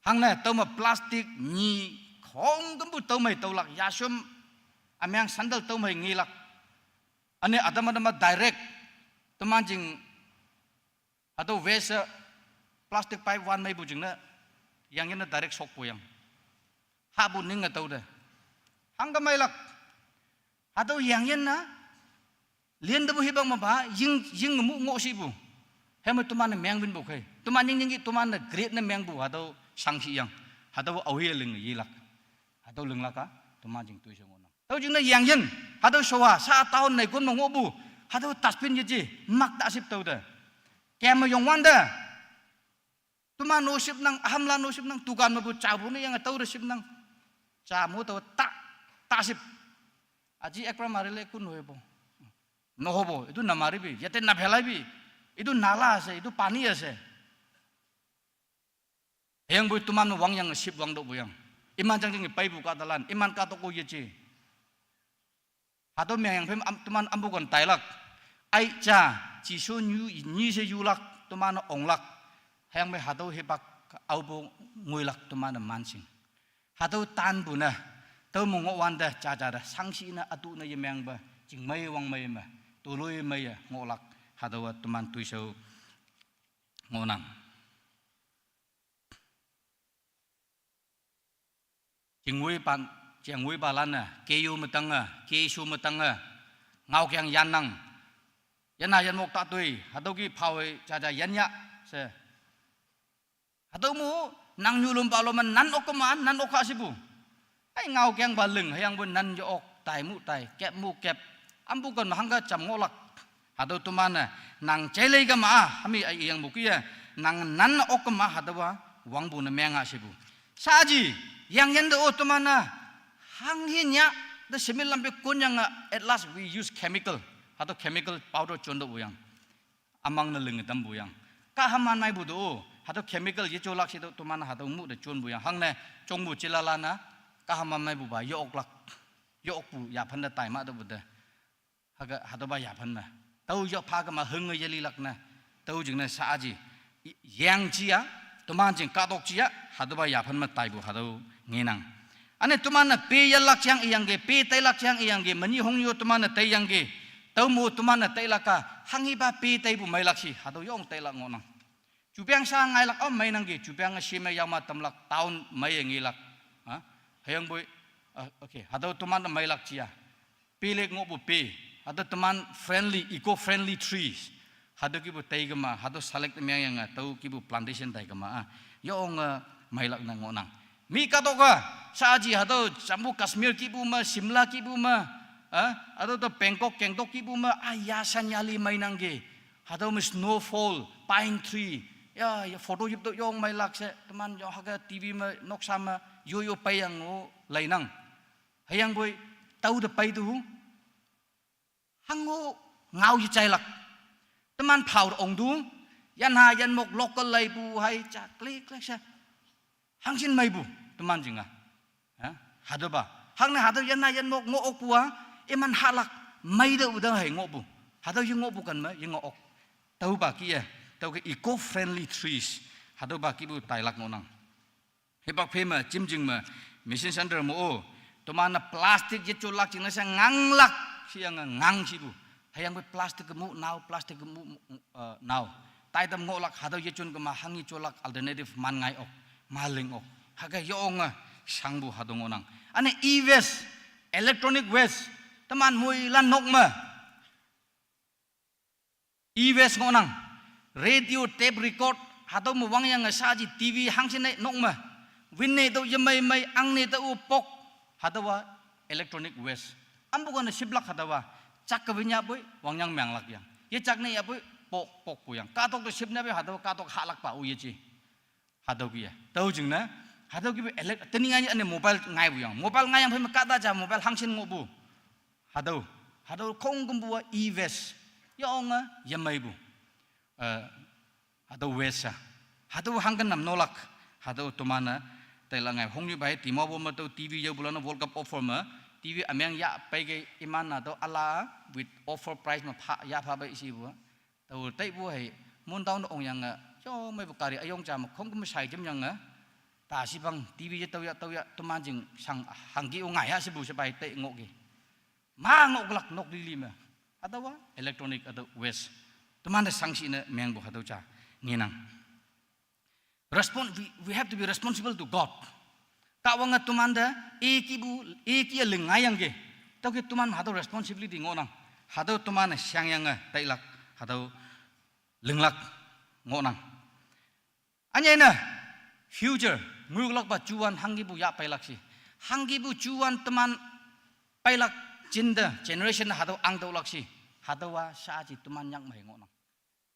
Hangne tüome plastic nyi khongkümpu tüomei tüolak, yashom ümeng sandal tüomei ngelak. Üne ütam ütam-a direct teman jing hatüo waste plastic pipe wan meipu jingne, yangyin ne direct shokpu yang. Hahpu ninge tüo te. Hangke meilak. Hatüo yangyin ne, lintepu hipak mepa, ying, ying mu ngoh shipu. Heme teman-e meng winpu khei. Teman ying yingki teman-e grade ne mengpu, hatüo shangshi yang. Hatüo aohe linge yelak. Hatüo linglak-a, teman jing toishe ngohnang. Tüo jingne yangyin, hatüo shoa, sha town neikon me ngohpu, hatüo dustbin yeje, mak ta ship tüo te. Kemme yongwante. Toman no ship nang, ahamla no ship nang, dukan mepu chapu ne yang tao de ship nang. Cha mo tao ta, ta ship. Aji ekra mari le kun hoipo. No hobo, itu na mari bi, yate na phelai bi. Itu nala ase, itu pani ase. Hüyangpoi toman wang yang ship wang do bu yang. Iman jang jang paipu kahtalan, iman kahtokko yeje. Hatüo meng yang phem am, toman ampu kon tailak. Ai cha, Jesu nyu, nyi she yulak, toman onglak. Hüyangpoi hatüo hipak aopu ngoilak toman mansing. Hatüo tanpu ne, tüo me ngohwante, jaja te, shangshi ne, atu ne yemengpe, jingmei wangmei me, toloi meiye ngohlak, hatüowa toman toishao ngohnang. Jingwoi pan, jingwoi palan-e, keyo me tange, keshu me tange, ngaokeng yannang. Yanha yanmok ta toi, hatüo ki phao-e jaja yanya she. Hatüo mu, nang nyulom palom me nan ok kema, nan ok kha shipu. Ai ngaokeng pa ling, hüyangpoi nan ye ok, tai mu tai, kep mu kep. Ampu kon me hangke jam ngohlak. Hatüo toman-e, nang jailei kema, hami ai yangpu ki-e, nang nan ok kema, hatüowa, wangpu ne meng-a shipu. Shaaji, yang yante o toman-e, hanghe nya, te shimil lampe konyange, at last we use chemical. Hatüo chemical powder jonto pu yang. Amang ne ling tampu yang. Kahaman meipu to o. Hatüo chemical yejolak she to toman hatüo mu te jonpu yang. Hangne, jongpu jilalan-a, kahaman meipupa, ye oklak. Ye okpu, yaphan te taima topu te. Hüke, hatüopa yaphan me. Tao yo pha kema hünge yelilak ne. Tüo jingne shaaji. I, yang ji ya, toman jing kahtok ji ya, hatüopa yaphan me taipu hatüo ngenang. Üne toman-e pe yelak jang iyangki, pe tailak jang iyangki, menyih hongyo toman-e taiyangki. Tüo mo toman-e tailak-a, hanghipa pe taipu meilak shi, hatüo yong tailak ngohnang. Jupeang sha ngailak, oh, meinangki, jupeang-e shime yama tamlak, town meiye ngelak. Ha? Hüyangpoi, ah, okay, hatüo toman-e meilak ji ya. Pe lek ngohpu pe, hatüo teman friendly, eco-friendly trees. Hatüo kipu tai kema, hatüo select mengyange, tüo kipu plantation tai kema, ah. Yonge, meilak ne ngohnang. Mi kahtok-a, shaaji hatüo, Jammu Kashmir kipu me, Shimla kipu me, ah, hatüo to Bangkok, Gangtok kipu me, ah, ya shan yali meinangki. Hatüo me snowfall, pine tree. Ya, ya photo yip to yong meilak she, teman yong hüke T V me, noksa me, yo yo peiyang-o leinang. Hüyangpoi, tao te peitu. Hango ngao yejailak. Teman phao ongtu. Yanha yanmok local laipu hai ja klik klik she. Hangshin meipu. Teman jinga. Ha? Hatüopa. Hangne hatüo yanha yanmok ngoh okpu-a. Iman hahlak. Meite uda hai ngohpu. Hatüo ye ngohpu kan me, ye ngoh ok. Tüopa ki-e. Tüoke eco-friendly trees. Hatüopa kipu tailak ngohnang. Hipak phe me, jimjing me, mission center me-o. Toman-e plastic yejolak jingne she nganglak, shiyange ngang shipu. Hüyangpoi plastic mu nao, plastic mu, eh, nao. Taitam ngohlak hatüo yejon kema hanghi jolak alternative man ngai ok, maling ok. Hüke yonge shangpu hatüo ngohnang. Üne e-waste, electronic waste, teman moilan nok me. E-waste ngohnang. Radio, tape record, hatüo me wangyange shaaji T V hangshin ne nok me. Winne tüo yemei mei, angne tüo pok, hatüowa electronic waste. Ampu kane shiplak hatüowa. Jakke winyapoi, wangyang menglak yang. Yejak ne yapoi, pok, pokpu yang. Kahtok te ship ne poi, hatüowa kahtok hahlakpa-o yeje. Hatüo ki ya. Tüo jingne. Hatüo kipu elect, tening aja üne mobile ngaipu yang. Mobile ngaiyang phei me kahta ja mobile hangshin ngohpu. Hatüo. Hatüo khongkümpu-a e-waste. Yonge yemeipu. Eh, hatüo waste-a. Hatüo hangke nam nolak. Hatüo toman-e tailak ngai. Hongnyupa-e Dimapur me tüo T V yaopulan-e World Cup offer me. T V ümeng yah peike iman-a tüo üla with offer price me pha, yah pha pei shipu-a. Tao taipu hei, Mon town ongyange, yo meipu gari üyong ja me khongküm shai jemyange, ta shipang T V ye tüo ya, tüo ya, teman jing shang hangki-o ngai ya shipu shepai tai ngohki. Ma ngohlak nok lili me. Hatüowa electronic hatüo waste. Teman te shangshi ne mengpu hatüo ja ngenang. Respon-, we, we have to be responsible to God. Kahwange tomante, i kipu, i ki-e ling ngaiyangki. Tüoke toman hatüo responsibility ngohnang. Hatüo toman shangyange tailak, hatüo linglak ngohnang. Ünyei ne, future, ngoilakpa juwan hangkipu yah peilak shi. Hangkipu juwan teman peilak jinte, generation hatüo angtüolak shi. Hatüowa shaaji teman nyak me ngohnang.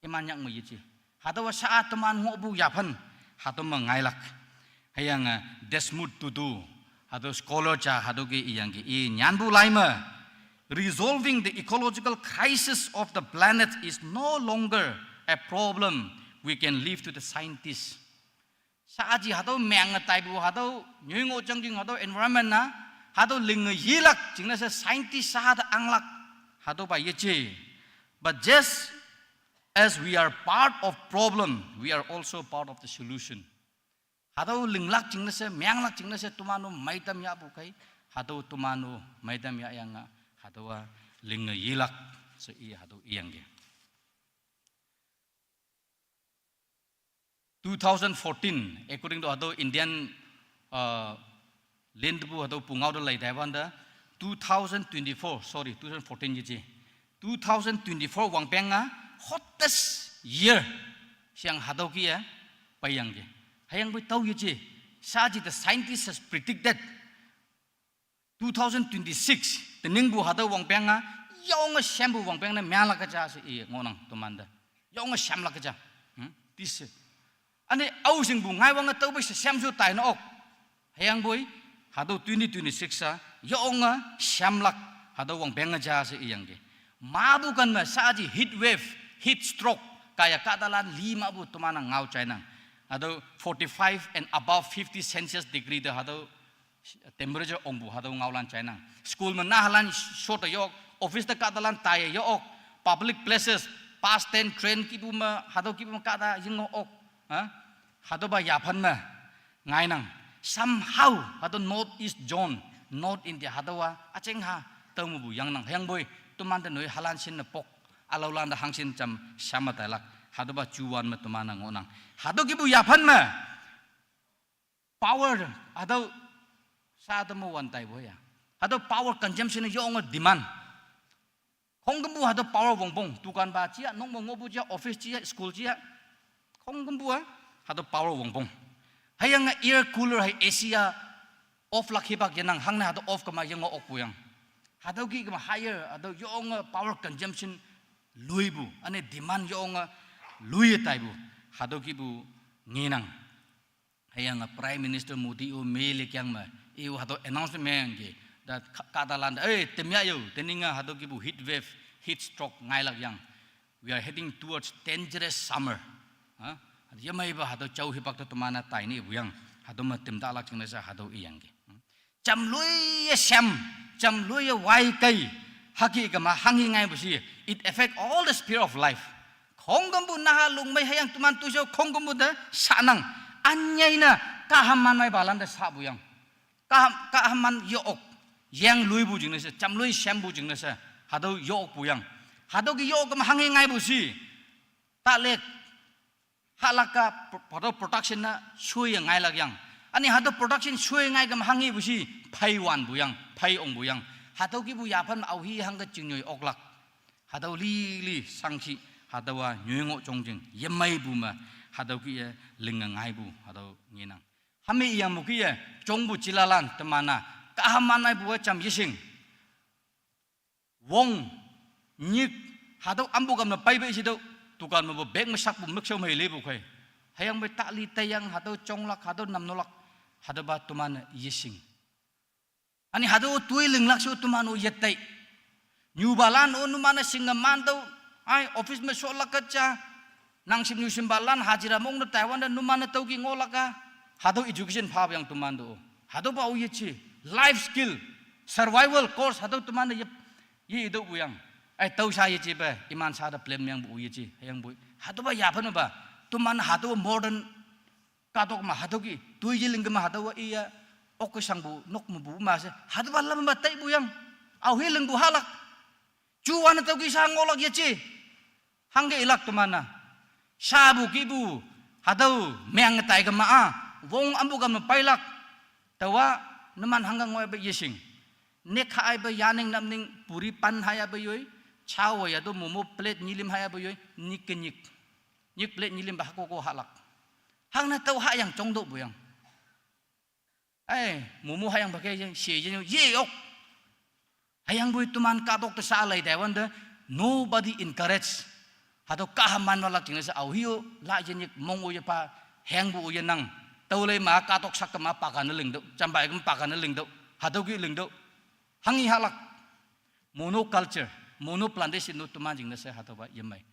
Iman nyak me yeje. Hatüowa sha-a teman ngohpu yaphan. Hatüo me ngailak. Hüyange Desmond Tutu, hatüo scholar ja hatüo ke iyangki, i nyanpu lai me, "Resolving the ecological crisis of the planet is no longer a problem we can leave to the scientists." Shaaji hatüo menge taipu, hatüo nyoi ngoh jangjing, hatüo environment na, hatüo linge yelak jingne she scientist sha te anglak, hatüopa yeje. But just as we are part of problem, we are also part of the solution. Hatüo linglak jingne she, menglak jingne she, toman-o meitam yahpu khei, hatüo toman-o meitam yahyange, hatüowa linge yelak she i hatüo iyangki. Two thousand fourteen, according to hatüo Indian, uh, linpu hatüo pungao te lei taiwante, two thousand twenty-four, sorry, two thousand fourteen yeje. Two thousand twenty-four wangpeng-a hottest year shang hatüo kih-e peiyangki. Hüyangpoi tao yeje, shaaji the scientist has predicted two thousand twenty-six, teningpu hatüo wangpeng-a, yonge shempu wangpeng ne menglak keja she i ngohnang tomante. Yonge shemlak keja. Hmm? Tise. Üne aoshingpu ngaiwange tüope she shemshu taine ok. Hüyangpoi, hatüo twenty twenty-six a, yonge shemlak, hatüo wangpeng-e ja she iyangki. Mapu kan me shaaji heat wave, heat stroke, kaiye kahtalan li mapu toman-a ngao jainang. Hatüo forty-five and above fifty Celsius degree te hatüo temperature ongpu hatüo ngaolan jainang. School me nahalan shot-e yok, office te kahtalan taiye yok, public places, bus stand, train kihpu me, hatüo kihpu me kahta ying ok. Ha? Hatüopa yaphan me ngainang. Somehow, hatüo North East zone, North India, hatüowa üjingha tao mepu yangnang. Hüyangpoi, tomante noi halan shinne pok, ülaolan te hangshin jam shame tailak. Hatüopa juwan me toman-e ngohnang. Hatüo kihpu yaphan me power, hatüo sha te me wan taipu ya. Hatüo power consumption yonge demand. Khongkümpu hatüo power wongpong, dukanpa ja, nok me ngohpu ja, office ja, school ja. Khongkümpu-a hatüo power wongpong. Hüyange air cooler hei A C-a off lak hipak yenang, hangne hatüo off kema yenge okpu yang. Hatüo kih kema higher, hatüo yonge power consumption loipu, üne demand yonge loiye taipu, hatüo kihpu ngenang. Hüyange Prime Minister Modi-o mele keng me, i-o hatüo announcement mengki, ta ka-, kahtalan te, "Eh, temya yo, teninge hatüo kihpu heat wave, heat stroke ngailak yang. We are heading towards dangerous summer." Ha? Yemeipa hatüo jao hipak te toman-a taine ipu yang, hatüo me temtalak jingne she hatüo iyangki. Jamloiye shem, jamloiye wai kei, hüke kema hanghe ngaipu she, it affect all the sphere of life. Khongkümpu naha lungmei hüyange toman toishao khongkümpu te shanang, ünyei ne, kahaman meipalan te shapu yang. Kaham, kahaman yok, yeng loipu jingne she, jamloi shempu jingne she, hatüo yokpu yang. Hatüo ke yok kema hanghe ngaipu she, talek, hahlak-a pro-, hatüo production na shoiye ngailak yang. Üne hatüo production shoiye ngai kema hanghepu she, pheiwanpu yang, phei ongpu yang. Hatüo kihpu yaphan me aohi hangke chingnyoi oklak. Hatüo lili shangshi, hatüowa nyoi ngoh jongjing, yemeipu me, hatüo kih-e linge ngaipu, hatüo ngenang. Hame iyangpu kih-e, jongpu jilalan teman-a, kahaman meipu-e jam yeshing. Wong, nyik, hatüo ampu kam ne peipe shitüoh, dukan mepu bag me shakpu mükshao mei lepu khei. Hüyangpoi tali teiyang hatüo jonglak, hatüo namnolak, hatüopa toman-e yeshing. Üne hatüo toi linglak she toman-o yetei. Nyupalan-o numan-e shinge mantüoh, ai office me sholak keja, nang shim nyu shimpalan hajira mong ne taiwante numan-e tüo ki ngohlak-a, hatüo education phapu yang toman-o. Hatüopa-o yeje, life skill, survival course, hatüo toman-e ye, ye itüohpu yang. Ai tüo sha yejepe, iman sha te blame mengpu-o yeje, hüyangpoi. Hatüopa yaphan mepa, toman hatüo modern kahtok me hatüo ki, toi yeling kema hatüowa iya, okke shangpu, nok mepu ma she, hatüopa lam me taipu yang. Aohi lingpu hahlak. Juwan-e tüo ki sha ngohlak yeje. Hangke ilak teman-a. Shapu kihpu, hatüo meng tai kema-a, wong ampu kam ne peilak. Taowa, numan hangke ngoipe yeshing. Nek haipe yaning namning puri pan haiyape yoi, chao-e yatüo momo plate nyilim haiyape yoi, nyik ke nyik. Nyik plate nyilimpa hakoko hahlak. Hangne tüo hahyang jongtüohpu yang. Ai, momo hahyangpa ke ye, she ye, ye ok. Hüyangpoi toman kahtok te sha lei taiwante, nobody encourage. Hatüo kahaman walak jingne she aohi-o, la yenyik mong-o yepha, Hengpu uye nang. Tüo lei ma kahtok sak kema pakan ne lingtüoh. Jampa kema pakan ne lingtüoh. Hatüo ki lingtüoh. Hanghi hahlak. Monoculture, monoplantation no teman jingne she hatüopa yemei.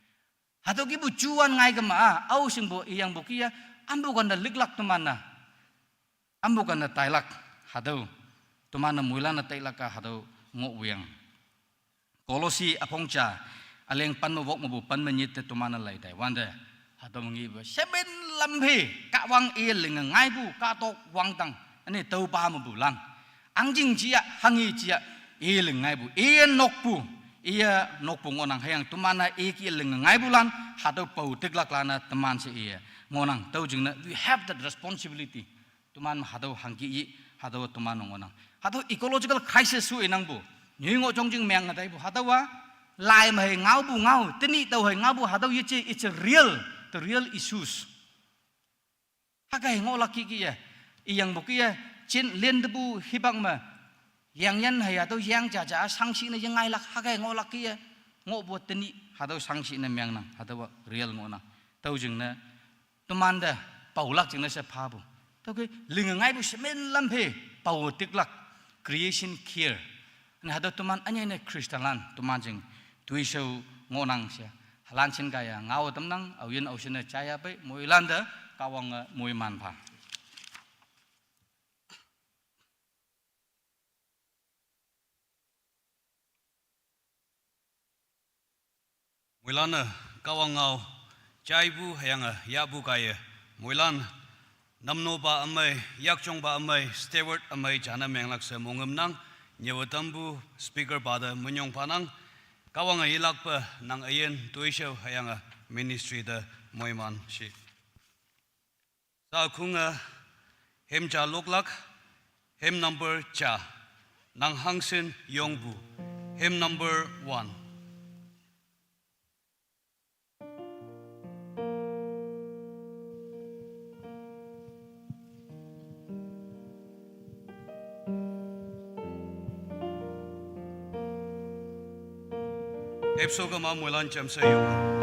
Hatüo kipu juwan ngai kema-a, ao shingpu iyangpu ki-a, ampu kante liklak teman-a. Ampu kante tailak, hatüo. Teman-e moilan-e tailak-a hatüo ngohpu yang. Kolosi üpong ja, üleng pen me wok mepu pen me nyit te teman-e lei tai. Wante, hatüo me ngepu, shemen lam phe, Kahwang i linge ngaipu, kahtok wangdang, üne tüopa mepu lan. Ahngjing jia, hanghi jia, i ling ngaipu, iye nokpu, iye nokpu ngohnang, hüyange teman-e i ki linge ngaipu lan, hatüo pao tiklak lan-e teman she iye ngohnang, tüo jingne, we have that responsibility. Teman me hatüo hangki i, hatüo teman ngohnang. Hatüo ecological crisis shu inangpu. Nyoi ngoh jongjing meng taipu. Hatüowa, lai me hei ngaopu ngao, tenyih tao hei ngaopu, hatüo yeje, it's a real, the real issues. Hüke ngohlak ki ki ye. Iyangpu ki ye, jin lin tepu hipak me. Yangyan hei hatüo yang ja ja, shangshih ne yengailak, hüke ngohlak ki ye. Ngohpu tenyih, hatüo shangshih ne mengnang, hatüowa real ngohnang. Tüo jingne, temante, paolak jingne she phapu. Tüoke, linge ngaipu shemen lam phe, pao tiklak, creation care. Üne hatüo teman ünyei ne Khristanlan, teman jing, toishao ngohnang she. Halan shin kaiye, ngao tamnang, aoyin aoshinne jaiya pei, moilante, Kahwange moiman pha. Moilan-e, Kahwang ngao, jaipu hüyange yahpu kaiye, moilan, namnopa ümei, yakjongpa ümei, steward ümei jane menglak she mongümnang, nyewe tampu speaker pa te minyong phanang, Kahwange yelakpe nang üyin toishao hüyange ministry te moiman shi. Sa khunge, hymn ja loklak, hymn number ja, nang hangshin yongpu, hymn number one. Hepso kema moilan jamshe yong.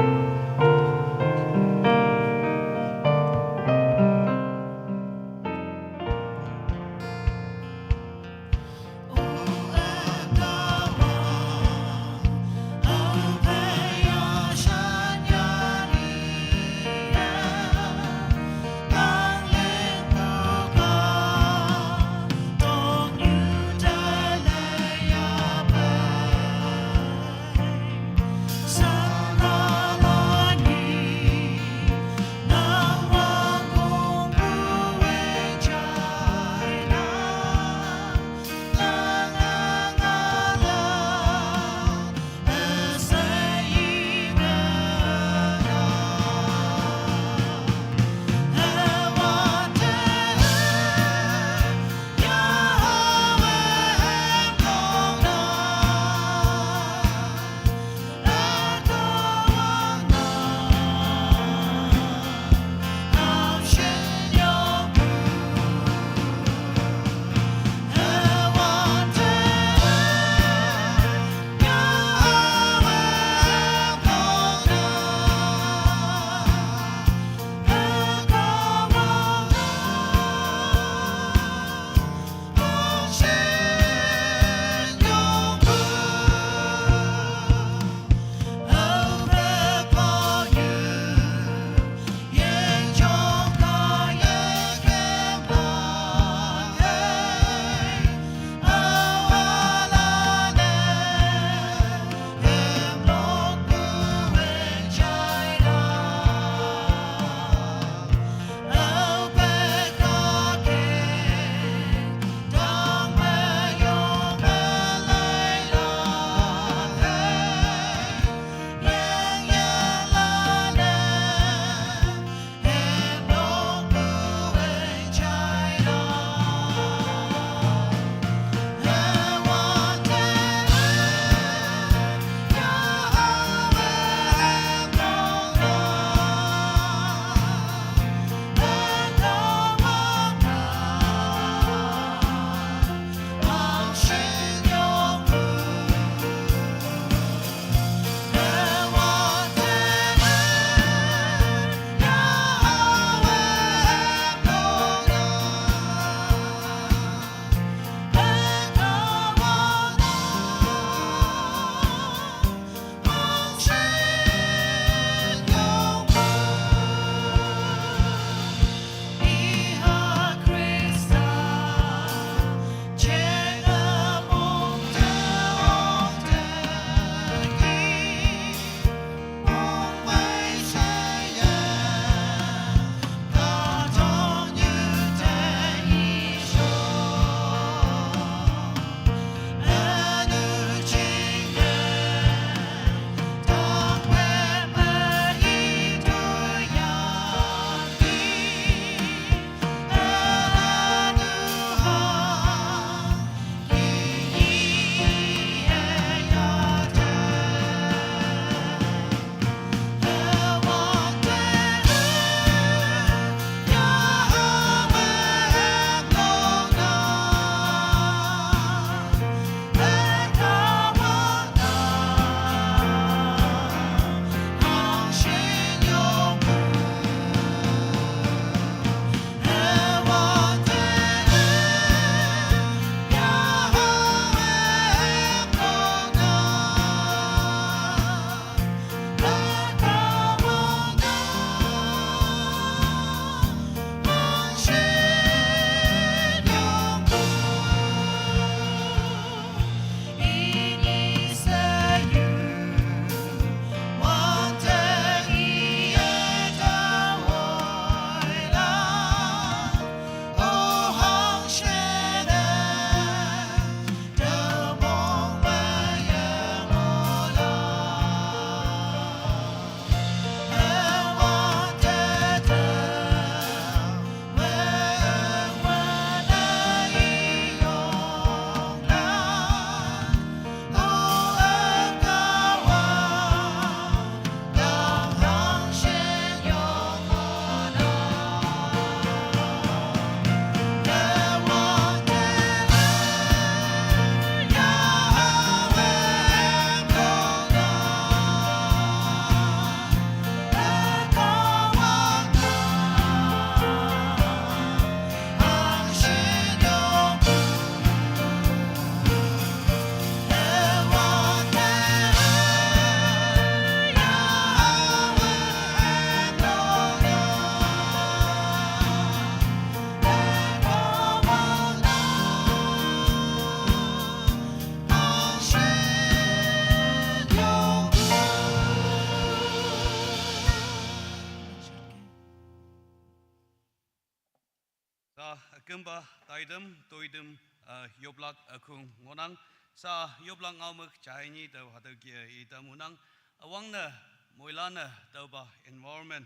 Kümpa taitam toitam, uh, yoplak akhung ngohnang. Sa yoplak ngaomük jaini tao hatüo kih-e i tamunang. Üwangne, moilanne tüopa environment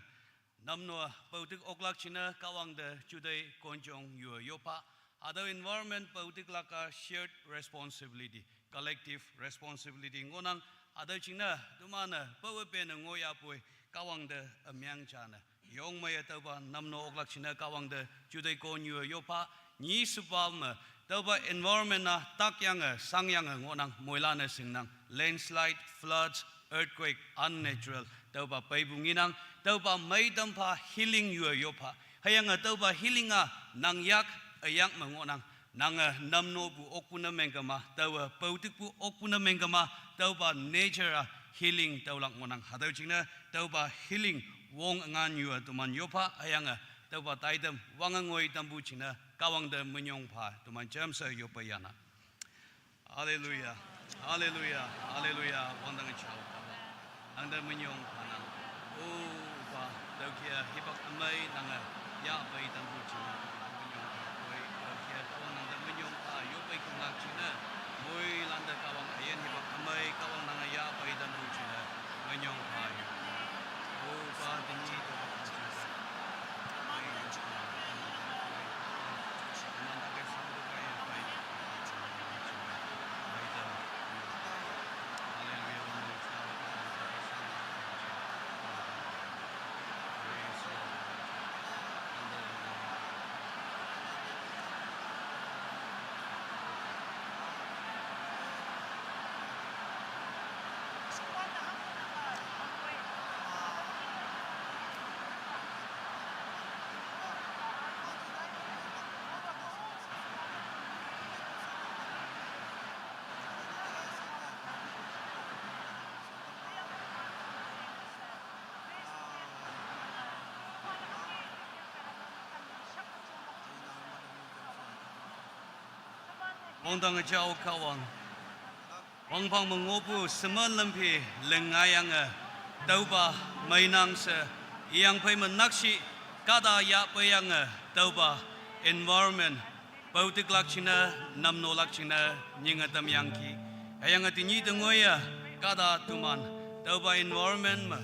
namno paotik oklak jingne Kahwang te juteih konjong yue yoppha. Hatüo environment paotiklak-a shared responsibility, collective responsibility ngohnang. Hatüo jingne teman-e paowe pene ngohyapoi Kahwang te ümeng jane yongmeiye tüopa namno oklak jingne Kahwang te juteih kon yue yoppha. Nyi shepa me tüopa environment-a takyange shangyange ngohnang, moilanne shingnang, landslide, floods, earthquake, unnatural, tüopa peipu ngenang. Tüopa meitam pha healing yue yoppha. Hüyange tüopa healing-a nang yak üyak me ngohnang. Nange namnopu okpu ne mengkema, taowe paotikpu okpu ne mengkema, tüopa nature-a healing tüolak ngohnang. Hatüo jingne tüopa healing wong üngan yue teman yoppha. Hüyange tüopa taitam wange ngoi tampu jingne Kahwang te minyong pha teman jamshe yoppei yanang. Hallelujah. Hallelujah. Hallelujah. Wangdang jao Kahwang. Nangte minyong phanang. O Opa, tüokhei hipak ümei nange yahpei tampu jingne minyong pha. Oi, tüokhei Kahwang nangte minyong pha, yoppei kümlak jingne. Moilante Kahwang üyin hipak ümei Kahwang nange yahpei tampu jingne minyong pha. O Opa, tenyih tüopa Wangdang jao Kahwang. Wangpang me ngohpu semen lemphi lingngaiyange, tüopa meinang she, iyangphei me nakshih kahta yahpeiyange, tüopa environment paotiklak jingne, namnolak jingne, nyinge tamyangki. Hüyange tenyih te ngoiye, kahta teman, tüopa environment me,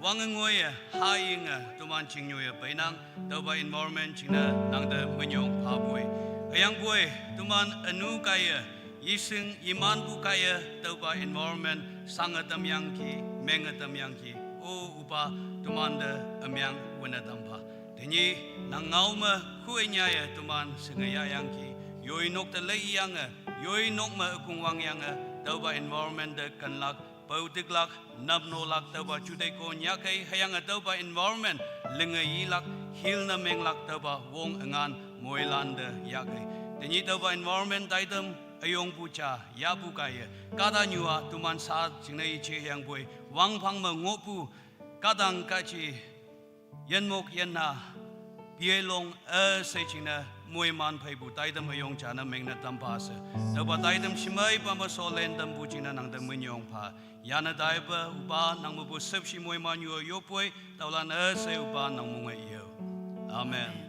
wange ngoiye, hayinge, teman chingnyoiye peinang, tüopa environment jingne, nangte minyong phapoi. Hüyangpoi, teman ünu kaiye, yeshing yemanpu kaiye, tüopa environment, shange tamyangki, menge tamyangki. O Opa, temante ümeng wünne tampha. Tenyih nang ngao me khuinyaye teman shinge yahyangki, yoi nok te leiyange, yoi nok me ükongwangyange, tüopa environment te kenlak, paotiklak, namnolak, tüopa juteih kon yahkei, hüyange tüopa environment linge yilak, heal ne menglak, tüopa wong üngan moilante yahkei. Tenyih tüopa environment taitam üyongpu ja yahpu kaiye, kahtanyuwa teman sa jingne yeje hüyangpoi, wangphang me ngohpu, kahtang kahji, yinmok yinna, pielong üshei jingne, moiman pheipu taitam üyong jane mengne tampha she. Tüopa taitam shemeipa me sholen tampu jingne nangte minyong pha. Yane taipe Opa nang mepu shüpshe moiman yue yoppoi, tüolan üshei Opa nang monge yo. Amen.